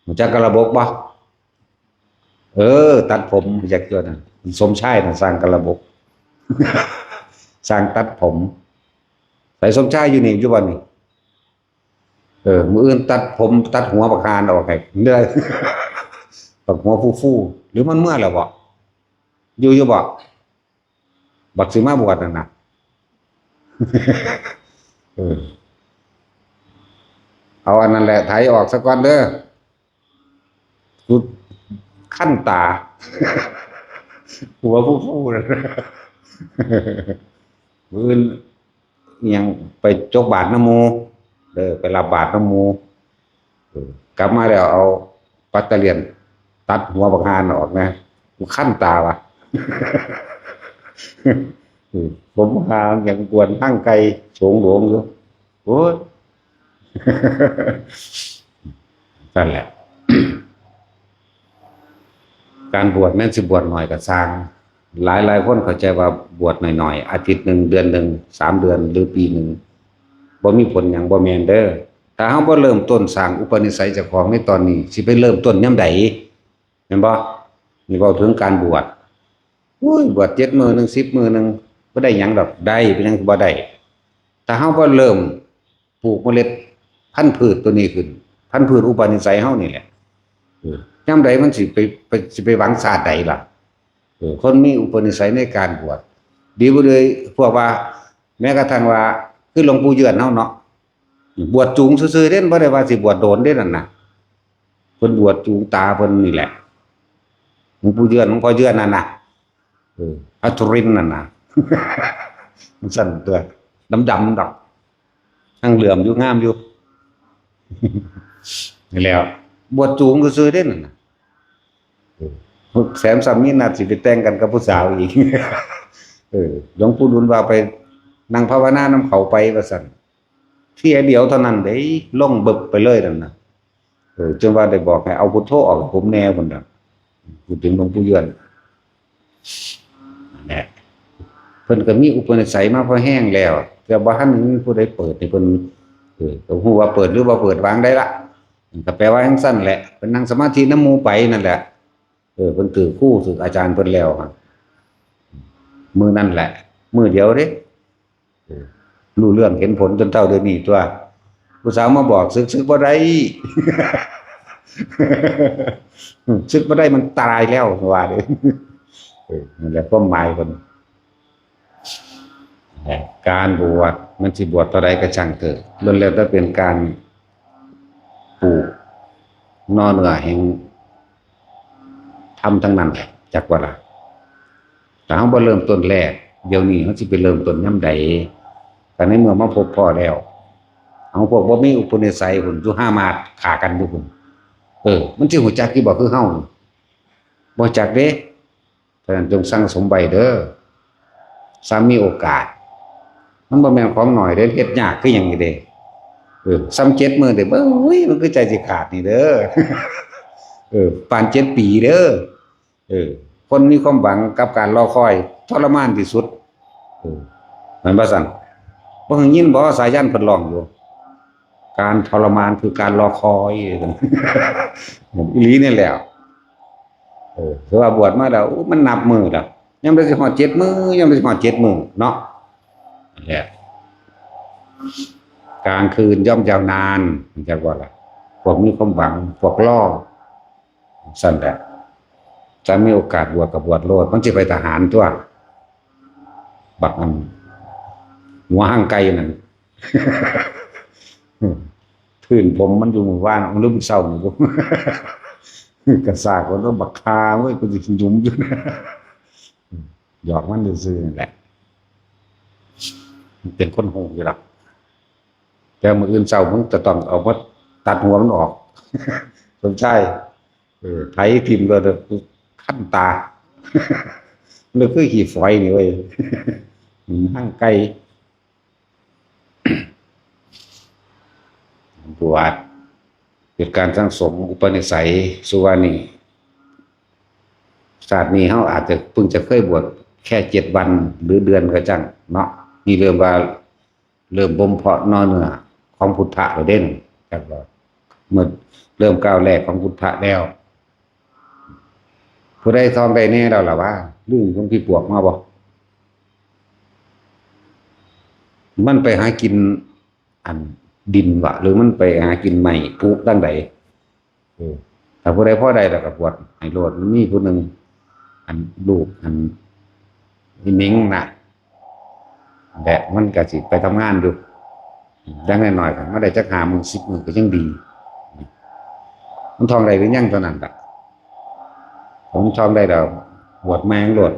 ຮູ້ຈັກກະລະບົກບໍ່? ເອີ ຕັດຜົມ ຮູ້ຈັກຕົວນັ້ນ? ສົມຊາຍນະ ຊ່າງກະລະບົກ ຊ່າງຕັດຜົມ. ໃສສົມຊາຍຢູ່ນີ້ ຢູ່ບໍ່ນີ້? ເອີ ມື້ອື່ນຕັດຜົມ ຕັດຫົວບັກຫ່ານອອກໃຫ້ເດີ ບັກຫົວຟູໆ. ຫຼືມັນເມືອແລ້ວບໍ? ຢູ່ ຢູ່ບໍ? ບັກຊິມາບວດນັ້ນນະ ເອີ ເອົາອັນນັ້ນແຫຼະ ໄຖອອກສາກ່ອນເດີ ກູຄັນຕາ ຫົວຟູໆນັ້ນ. ມື້ອື່ນ ອີ່ຫຍັງ ໄປຈົກບາດນຳໝູ່ເດີ ໄປຮັບບາດນຳໝູ່ ເອີ ກັບມາແລ້ວເອົາປັດຕະລຽນຕັດຫົວບັກຫ່ານອອກນະ ກູຄັນຕາວ່າ ເອີ ຜົມຫາງຫຍັງກວນຫາງໄກ່ໂສງໂຫຼງຢູ່ ໂອ້ຍ ນັ້ນແຫຼະ. ການບວດແມ່ນຊິບວດໜ້ອຍກໍຊ່າງ ຫຼາຍໆຄົນເຂົ້າໃຈວ່າບວດໜ້ອຍໆ ອາທິດໜຶ່ງ ເດືອນໜຶ່ງ ສາມເດືອນ ຫຼືປີໜຶ່ງ ບໍ່ມີຜົນຫຍັງ ບໍ່ແມ່ນເດີ. ຖ້າເຮົາບໍ່ເລີ່ມຕົ້ນສ້າງອຸປະນິໄສເຈົ້າຂອງໃນຕອນນີ້ ຊິໄປເລີ່ມຕົ້ນຍາມໃດ ແມ່ນບໍ່? ນີ້ເວົ້າເຖິງການບວດ ໂອ້ຍ ບວດເຈັດມື້ໜຶ່ງ ສິບມື້ໜຶ່ງ ບໍ່ໄດ້ຫຍັງດອກ. ໄດ້ ເປັນຫຍັງຄືບໍ່ໄດ້? ຖ້າເຮົາບໍ່ເລີ່ມ ປູກເມລັດພັນພືດຕົວນີ້ຂຶ້ນ ພັນພືດອຸປະນິໄສເຮົານີ້ແຫຼະ ເອີ ຍາມໃດມັນຊິໄປ ໄປ ຊິໄປຫວັງຊາດໃດລະ? ເອີ ຄົນມີອຸປະນິໄສໃນການບວດ ດີບໍ່ເລີຍ ພວກວ່າ ແມ້ກະທັ່ງວ່າ ຄືຫຼວງປູ່ເຍືອນເຮົາເນາະ ບວດສູງຊື່ໆເດ້ ບໍ່ໄດ້ວ່າຊິບວດໂດນເດ້ນັ້ນນະ ເພິ່ນບວດສູງຕາເພິ່ນນີ້ແຫຼະ ຫຼວງປູ່ເຍືອນ ຫຼວງພໍ່ເຍືອນນັ້ນນະ ເອີ ພັດທຸລິນນັ້ນນະ ມັນຊັ້ນຕົວະ ດຳໆດອກ ຍັງເຫຼື້ອມຢູ່ ງາມຢູ່ ນີ້ແຫຼະ ບວດສູງຊື່ໆເດ້ນັ້ນນະ ເອີ ແຖມຊ້ຳມີນັດຊິໄປແຕ່ງກັນກັບຜູ້ສາວອີກ ເອີ ຫຼວງປູ່ດຸນວ່າໄປນັ່ງພາວະນານຳເຂົາໄປວ່າຊັ້ນ ເທື່ອດຽວເທົ່ານັ້ນເດ້ ລົງບຶບໄປເລີຍນັ້ນນະ ເອີ ຈົນວ່າໄດ້ບອກໃຫ້ເອົາພຸດໂທອອກໃຫ້ຜົມແດ່ພຸ້ນນະ. ເອີ ເພິ່ນກໍມີອຸປະນິໄສມາພໍແຮງແລ້ວ ແຕ່ບໍ່ທັນມີຜູ້ໃດເປີດໃຫ້ເພິ່ນ. ເອີ ກໍຮູ້ວ່າເປີດຫຼືບໍ່ເປີດ ວ່າຈັ່ງໃດລະ ກໍແປວ່າຈັ່ງຊັ້ນແຫຼະ ເພິ່ນນັ່ງສະມາທິນຳໝູ່ໄປນັ້ນແຫຼະ. ເອີ ເພິ່ນຖືກຄູຖືກອາຈານເພິ່ນແລ້ວຫັ້ນ ມື້ນັ້ນແຫຼະ ມື້ດຽວເດ້. ເອີ ຮູ້ເລື່ອງເຫັນຜົນຈົນເທົ່າດຽວນີ້ຕົວະ. ຜູ້ສາວມາບອກ ສຶກ ສຶກບໍ່ໄດ້ ອືມ ສຶກບໍ່ໄດ້ ມັນຕາຍແລ້ວ ວ່າເດ້. ເອີ ນັ້ນແຫຼະຄວາມໝາຍເພິ່ນ. ແລະ ການບວດ ມັນຊິບວດເທົ່າໃດກໍຊ່າງເທີດ ລ້ວນແລ້ວແຕ່ເປັນການປູກໜໍ່ເນື້ອແຫ່ງທຳທັງນັ້ນແຫຼະ ຈັກວ່າລະ. ຖ້າເຮົາບໍ່ເລີ່ມຕົ້ນແລກ ດຽວນີ້ເຮົາຊິໄປເລີ່ມຕົ້ນຍາມໃດ? ກໍໃນເມື່ອມາພົບພໍ້ແລ້ວ ເຮົາພວກບໍ່ມີອຸປະນິໄສພຸ້ນ ຢູ່ຫ້າມາດຂ້າກັນຢູ່ພຸ້ນ. ເອີ ມັນຊິຮູ້ຈັກຢູ່ບໍ່ ຄືເຮົາ? ບໍ່ຈັກເດ້. ສະນັ້ນຈົ່ງສັ່ງສົມໄວ້ເດີ ຊ່ຳມີໂອກາດ. ມັນບໍ່ແມ່ນຂອງໜ້ອຍເດ້ ເຮັດຍາກຄືຫຍັງນີ້ເດ້. ເອີ ຊ່ຳເຈັດມື້ເດ້ ເບິ່ງ ອຸ້ຍ ມັນຄືໃຈຊິຂາດນີ້ເດີ. ເອີ ປານເຈັດປີເດີ. ເອີ ຄົນມີຄວາມຫວັງກັບການລໍຄອຍ ທໍລະມານທີ່ສຸດ. ເອີ ແມ່ນບໍ່ຊັ້ນ? ບໍ່ໄດ້ຍິນບໍ່ ສາຍັນເພິ່ນຮ້ອງຢູ່ ການທໍລະມານຄືການລໍຄອຍ. ອີ່ຫຼີນີ້ແຫຼະ. ເອີ ຖືວ່າບວດມາແລ້ວ ໂອ້ ມັນນັບມື້ແລ້ວ ຍາມໃດຊິຮອດເຈັດມື້ ຍາມໃດຊິຮອດເຈັດມື້ເນາະ. ແຫຼະ ກາງຄືນຍ່ອມຍາວນານ ຮູ້ຈັກບໍ່ລະ? ພວກມີຄວາມຫວັງ ພວກລໍ ຊັ້ນແຫຼະ. ຖ້າມີໂອກາດບວດກໍບວດໂລດ ມັນຊິໄປທະຫານຕົວະ ບັກອັນຫົວຫາງໄກ່ນັ້ນ. ທຶນຜົມມັນຢູ່ມື້ວານ ຫຼືມື້ເຊົ້ານີ້ ກະຊາກວ່າ ບັກຫ່າເວີ້ຍ ກູຊິຫຍຸມຢູ່. ຫຍອກມັນຊື່ໆ ນັ້ນແຫຼະ ເປັນຄົນຮູ້ຢູ່ດອກ. ແຕ່ມື້ອື່ນເຊົ້າ ມຶງຈະຕ້ອງເອົາມາຕັດຫົວມັນອອກ ສົມຊາຍ. ເອີ ໄຖຖິ້ມໂລດ ຄັນຕາ ມັນຄືຂີ້ຝອຍນີ້ເວີ້ຍ ຫາງໄກ່. ບວດ ເປັນການສັ່ງສົມອຸປະນິໄສສູ່ວ່ານີ້. ຊາດນີ້ເຮົາອາດຈະເພິ່ງຈະເຄີຍບວດແຄ່ເຈັດວັນ ຫຼືເດືອນກໍຈັ່ງເນາະ. ນີ້ເລີ່ມວ່າ ເລີ່ມບົ່ມເພາະໜໍ່ເນື້ອຂອງພຸດທະແລ້ວເດ້ ຈັກວ່າ ເມື່ອເລີ່ມກ້າວແລກຂອງພຸດທະແລ້ວ. ຜູ້ໃດທ່ອງໄດ້ແດ່ແລ້ວລະວ່າ ລືມຂອງພີ່ປວກມາບໍ່? ມັນໄປຫາກິນອັນດິນວະ ຫຼືມັນໄປຫາກິນໄມ້ຜຸທາງໃດ? ເອີ ຖ້າຜູ້ໃດພໍໄດ້ແລ້ວກໍບວດໃຫ້ໂລດ. ມັນມີຜູ້ໜຶ່ງ ອັນລູກອັນອີ່ເມັງນະ ແລະມັນກໍຊິໄປທຳງານຢູ່ ຢ່າງໜ້ອຍໆກໍມາໄດ້ຈັກຫ້າມື້ ສິບມື້ກໍຍັງດີ. ມັນທ່ອງໄດ້ຫຼືຍັງເທົ່ານັ້ນລະ ມັນທ່ອງໄດ້ແລ້ວບວດແມ່ງໂລດ.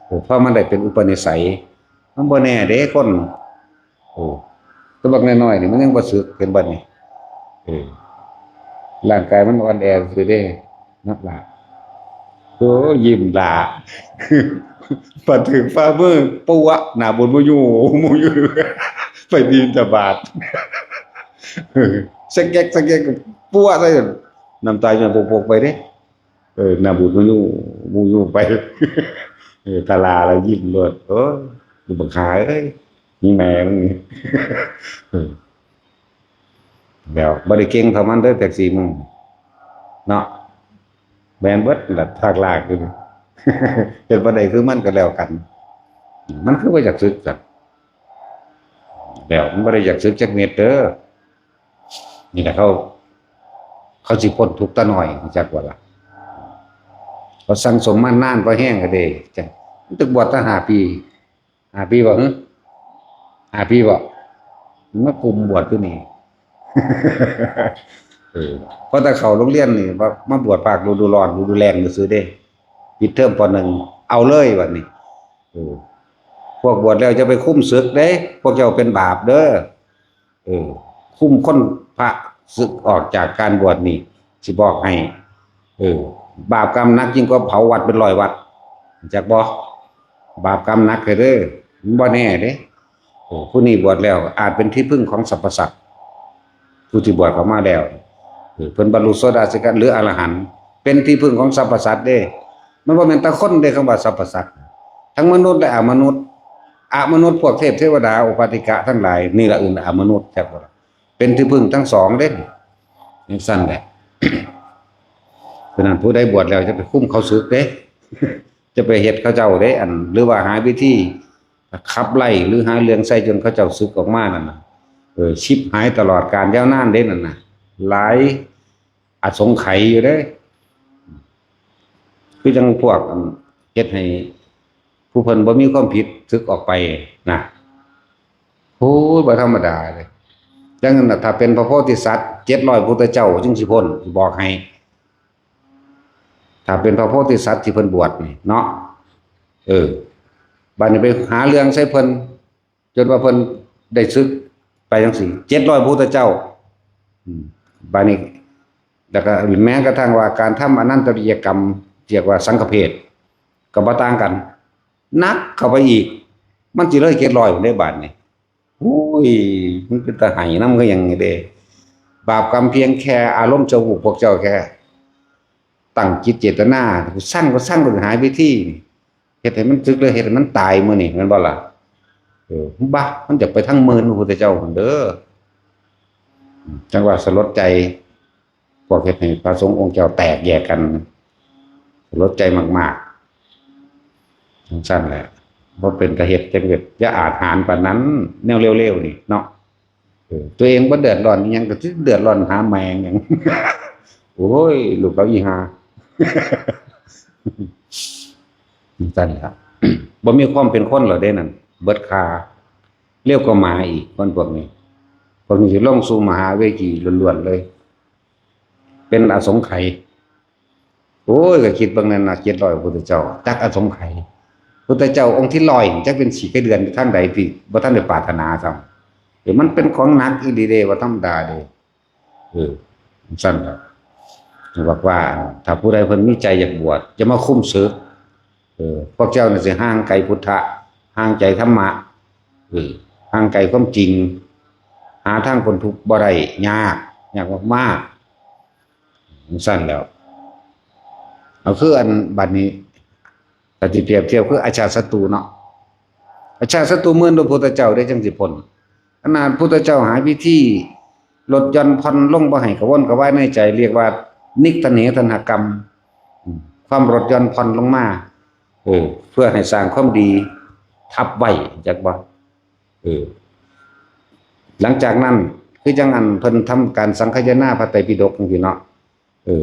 ເອີ ເພາະມັນໄດ້ເປັນອຸປະນິໄສ. ມັນບໍ່ແນ່ເດ້ຄົນ ໂອ້ ແຕ່ບັກນ້ອຍໆນີ້ມັນຍັງບໍ່ສຶກ ເຫັນບໍ່ນີ້? ເອີ ຮ່າງກາຍມັນອ່ອນແອຊື່ເດ້ ນັກຫຼ້າ. ໂອ້ ຍິ້ມຫຼ້າ ບາດຖືກຝ່າມື ປົວະ ໜ້າບູດໝູຢູ່ ໝູຢູ່ ໄປບິນທະບາດ ເອີ ສະແກກ ສະແກກ ປົວະໃສ່ ນ້ຳຕາຍ້ອຍປົກໆໄປເດ້. ເອີ ໜ້າບູດໝູຢູ່ ໝູຢູ່ໄປ ເອີ ທາລາລະຍິ້ມໂລດ. ໂອ້ຍ ບັກຫ່າເອີຍ ມີແມ່ມຶງນີ້ ເອີ ແລ້ວບໍ່ໄດ້ເກັ່ງເທົ່າມັນເດີ ແທັກຊີມຶງເນາະ. ແມ່ນເບິດລະ ພາກລາກຢູ່ນີ້ ເຮັດບໍ່ໄດ້ຄືມັນກໍແລ້ວກັນ. ມັນຄືບໍ່ຢາກສຶກຊັ້ນ ແລ້ວມັນບໍ່ໄດ້ຢາກສຶກຈັກເມັດເດີ. ນີ້ແຫຼະ ເຂົາ ເຂົາຊິພົ້ນທຸກຕາໜ້ອຍ ຮູ້ຈັກບໍ່ລະ? ເຂົາສັ່ງສົມມານານພໍແຮງແລ້ວເດ້ ຈັກ ມັນຖືກບວດຕັ້ງຫ້າປີ ຫ້າປີບໍ່ ຫື ຫ້າປີບໍ່? ມາກຸ່ມບວດຢູ່ນີ້ ເອີ ພໍແຕ່ເຂົ້າໂຮງຮຽນນີ້ ມາ ມາບວດພາກລະດູຮ້ອນ ລະດູແລ້ງຊື່ໆເດ້ ປິດເທີມ ປໍໜຶ່ງ ເອົາເລີຍບັດນີ້. ເອີ ພວກບວດແລ້ວຢ່າໄປຄຸມເສິກເດ້ ພວກເຈົ້າເປັນບາບເດີ. ເອີ ຄຸມຄົນພະສຶກອອກຈາກການບວດນີ້ ຊິບອກໃຫ້. ເອີ ບາບກຳໜັກຍິ່ງກວ່າເຜົາວັດເປັນຮ້ອຍວັດ ຮູ້ຈັກບໍ່? ບາບກຳໜັກເດີ ມັນບໍ່ແນ່ເດ້. ເອີ ຜູ້ນີ້ບວດແລ້ວອາດເປັນທີ່ເພິ່ງຂອງສັບພະສັດ ຜູ້ທີ່ບວດເຂົ້າມາແລ້ວ ເອີ ເພິ່ນບັນລຸໂສດາສະກັດ ຫຼື ອະລະຫັນ ເປັນທີ່ເພິ່ງຂອງສັບພະສັດເດ້. ມັນບໍ່ແມ່ນແຕ່ຄົນເດ້ ຄຳວ່າສັບພະສັດ ທັງມະນຸດ ແລະ ອະມະນຸດ. ອະມະນຸດ ພວກເທບເທວະດາ ໂອປາຕິກະທັງຫຼາຍ ນີ້ລະເອີ້ນອະມະນຸດ ຈັກບໍ່ລະ? ເປັນທີ່ເພິ່ງທັງສອງເດ້ ຈັ່ງຊັ້ນແຫຼະ. ສະນັ້ນ ຜູ້ໃດບວດແລ້ວ ຈະໄປຄຸມເຂົາສຶກເດ້ ຈະໄປເຮັດເຂົາເຈົ້າເດ້ ອັນ ຫຼືວ່າຫາວິທີຂັບໄລ່ ຫຼື ຫາເລື່ອງໃສ່ຈົນເຂົາເຈົ້າສຶກອອກມານັ້ນນະ. ເອີ ຊິບຫາຍຕະຫຼອດການຍາວນານເດ້ນັ້ນນະ ຫຼາຍອະສົງໄຂຢູ່ເດ້. ຄືຈັ່ງພວກ ອັນ ເຮັດໃຫ້ຜູ້ເພິ່ນບໍ່ມີຄວາມຜິດສຶກອອກໄປນະ. ໂອ້ຍ ບໍ່ທຳມະດາເດ້. ຈັ່ງນັ້ນນະ ຖ້າເປັນພະໂພທິສັດເຈັດຮ້ອຍພຸດທະເຈົ້າຈຶ່ງຊິພົ້ນ ຊິບອກໃຫ້. ຖ້າເປັນພະໂພທິສັດທີ່ເພິ່ນບວດນີ້ເນາະ ເອີ ບາດນີ້ໄປຫາເລື່ອງໃສ່ເພິ່ນ ຈົນວ່າເພິ່ນໄດ້ສຶກໄປຈັ່ງຊີ້ ເຈັດຮ້ອຍພຸດທະເຈົ້າ. ອືມ ບາດນີ້ ແລ້ວກໍແມ້ກະທັ່ງວ່າການທຳອະນັນຕະລິຍະກຳ ຮຽກວ່າສັງກະເພດ ກໍບໍ່ຕ່າງກັນ ໜັກເຂົ້າໄປອີກ ມັນຊິເລີຍເຈັດຮ້ອຍພຸ້ນເດ້ບາດນີ້. ໂອ້ຍ ມັນເປັນຕາໄຫ້ນຳຄືຫຍັງນີ້ເດ້. ບາບກຳພຽງແຄ່ອາລົມຊົ່ວວູບ ພວກເຈົ້າແຄ່ຕັ້ງຈິດເຈດຕະນາ ຊັງກໍຊັງ ກໍຫາວິທີ ເຮັດໃຫ້ມັນສຶກ ຫຼື ເຮັດໃຫ້ມັນຕາຍມື້ນີ້ ແມ່ນບໍ່ລະ? ເອີ ບາ ມັນຈະໄປທາງໝື່ນພະພຸດທະເຈົ້າພຸ້ນເດີ. ຈັ່ງວ່າສະຫຼົດໃຈ ພວກເຮັດໃຫ້ພະສົງອົງເຈົ້າແຕກແຍກກັນ ລົດໃຈມາກໆ ຈັ່ງຊັ້ນແຫຼະ. ບໍ່ເປັນຕາເຮັດ ຈັ່ງເຮັດ ຢ່າອາດຫານປານນັ້ນ ແນວເລວໆ ນີ້ເນາະ. ເອີ ຕົວເອງບໍ່ເດືອດຮ້ອນອີ່ຫຍັງ ກໍຊິເດືອດຮ້ອນຫາແມ່ງຫຍັງ. ໂອ້ຍ ລູກເຂົາອີ່ຫ່າ ຈັ່ງຊັ້ນລະ ບໍ່ມີຄວາມເປັນຄົນແລ້ວເດ້ນັ້ນ ເບິດຄ່າ ເລວກວ່າໝາອີກ ຄົນພວກນີ້. ພວກນີ້ຊິລົງສູ່ມະຫາເວຈີລ້ວນໆ ເລີຍ. ເປັນອະສົງໄຂ. ໂອ້ຍ ກໍຄິດເບິ່ງນັ້ນນະ ເຈັດຮ້ອຍພຸດທະເຈົ້າ ຈັກອະສົງໄຂ. ພຸດທະເຈົ້າອົງທີຮ້ອຍ ຈັກເປັນຂີ້ໄສ້ເດືອນຢູ່ທາງໃດທີ່ບໍ່ທັນໄດ້ປາດຖະໜາຊ້ຳ. ເອີ ມັນເປັນຂອງໜັກອີ່ຫຼີເດ້ ບໍ່ທຳມະດາເດ້. ເອີ ຈັ່ງຊັ້ນລະ ບອກວ່າ ຖ້າຜູ້ໃດເພິ່ນມີໃຈຢາກບວດ ຢ່າມາຄຸມເສິກ. ເອີ ພວກເຈົ້ານີ້ຊິຫ່າງໄກພຸດທະ ຫ່າງໄກທຳມະ ເອີ ຫ່າງໄກຄວາມຈິງ ຫາທາງພົ້ນທຸກບໍ່ໄດ້ ຍາກ ຍາກມາກໆ. ຈັ່ງຊັ້ນແລ້ວ ເອົາ ຄືອັນບັດນີ້ ກໍຊິປຽບທຽບຄືອາຊາດສັດຕູເນາະ ອາຊາດສັດຕູໝື່ນ ພະພຸດທະເຈົ້າເດ້ຈັ່ງຊິພົ້ນ. ຂະໜາດພຸດທະເຈົ້າຫາວິທີລົດຢ່ອນຜ່ອນລົງບໍ່ໃຫ້ກະວົນກະວາຍໃນໃຈ ຮຽກວ່ານິກທັນເຫທັນຫະກຳ ອາ ຄວາມລົດຢ່ອນຜ່ອນລົງມາ ເອີ ເພື່ອໃຫ້ສ້າງຄວາມດີທັບໄວ້ ຮູ້ຈັກບໍ່? ເອີ ຫຼັງຈາກນັ້ນ ຄືຈັ່ງອັນເພິ່ນທຳການສັງຄະຍານາພະໄຕປິດົກຈັ່ງຊີ້ເນາະ ເອີ